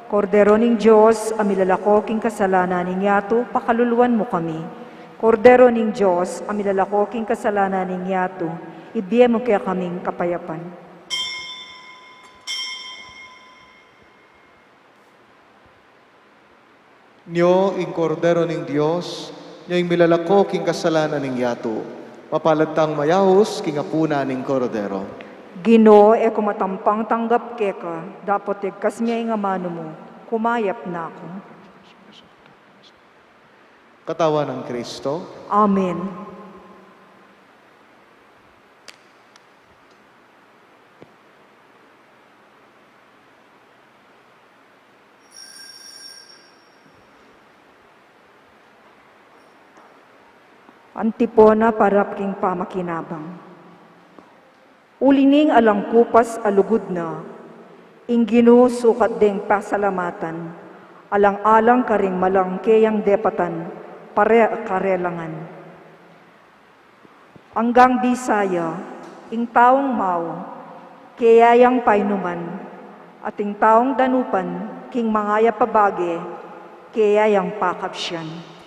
Kordero ning Dios, a milalako king kasalanan ning yatu, pakaluluan mu kami. Kordero ning Dios, a milalako king kasalanan ning yatu, ibie mu kekaming kapayapan. Nyo ing Kordero ning Dios, nyo ing milalako king kasalanan ning yatu. Mapalad tang mayaus king apunan ning Kordero. Ginu, e ku matampang tanggap keka, dapot igkas me ing amanu mu, kumayap na ku. Katawan nang Kristo. Amen. Antipona para king pamakinabang. Uli ning alang kupas a lugud na, ing Ginu sukat deng pasalamatan, alang-alang karing malang keyang depatan, pare a karelangan. Anggang bisaya, ing taung mau, keya yang painuman, at ing taung danupan, king mangayap a bage, keya yang pakabsian.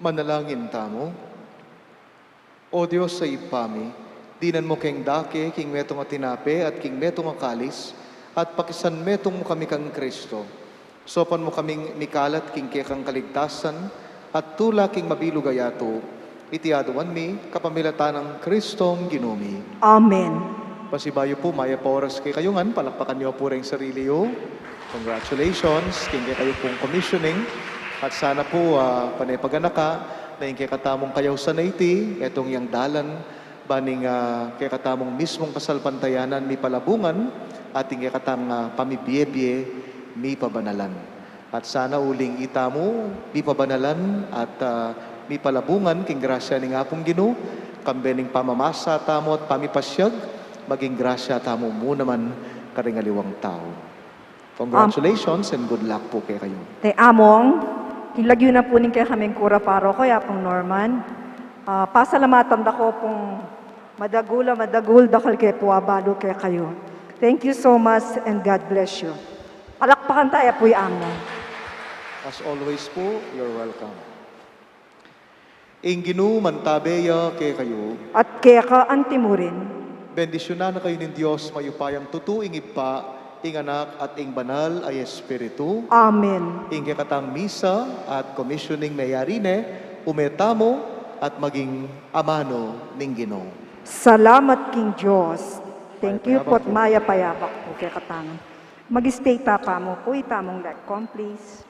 Manalangin tamu. O Dios a Ibpa mi, dinan mu keng dake king metung a tinape at king metung a kalis, at pakisanmetung mu kami kang Kristo. Saupan mu kaming mikalat king kekang kaligtasan at tula king mabilug a yatu. Iti aduan mi kapamilatan nang Kristong Ginu mi. Amen. Pasibayu pu, mayap a oras kekayu ngan, palakpakan yu pu reng sarili yu. Congratulations king kekayu pung commissioning. At sana pu, ah, pane paganaka na ing kekatamung kayausan a iti, metung yang dalan, ban ing, ah, kekatamung mismung kasalpantayanan mipalabungan, at ing kekatang, ah, pamibiebie mipabanalan. At sana uling itamu mipabanalan at, ah, mipalabungan king grasya ning Apung Ginu, kambe ning pamamasa tamu at pamipasiag, maging grasya tamu mu naman karing aliwang tau. Congratulations and good luck pu kekayu. Te Among, king lagyu na pu ning kekaming kura paroko, i Apung Norman, ah, pasalamatan da ko pung madagul a madagul, dakal ke pu abalu kekayu. Thank you so much and God bless you. Palakpakan taya pu i Among. As always pu, you're welcome. Ing Ginu mantabe ya kekayu. At keka anti murin. Bendisyunan na kayu ning Dios mayupayang tutu, ing Ibpa, ing Anak, at ing Banal a Espiritu. Amen. Ing kekatang misa at commissioning meyari ne, ume tamu at maging amanu ning Ginu. Salamat king Dios. Thank you pu at mayap a yabak pu kekatamu. Mag-stay ta pamu pu, itamung lecom, please.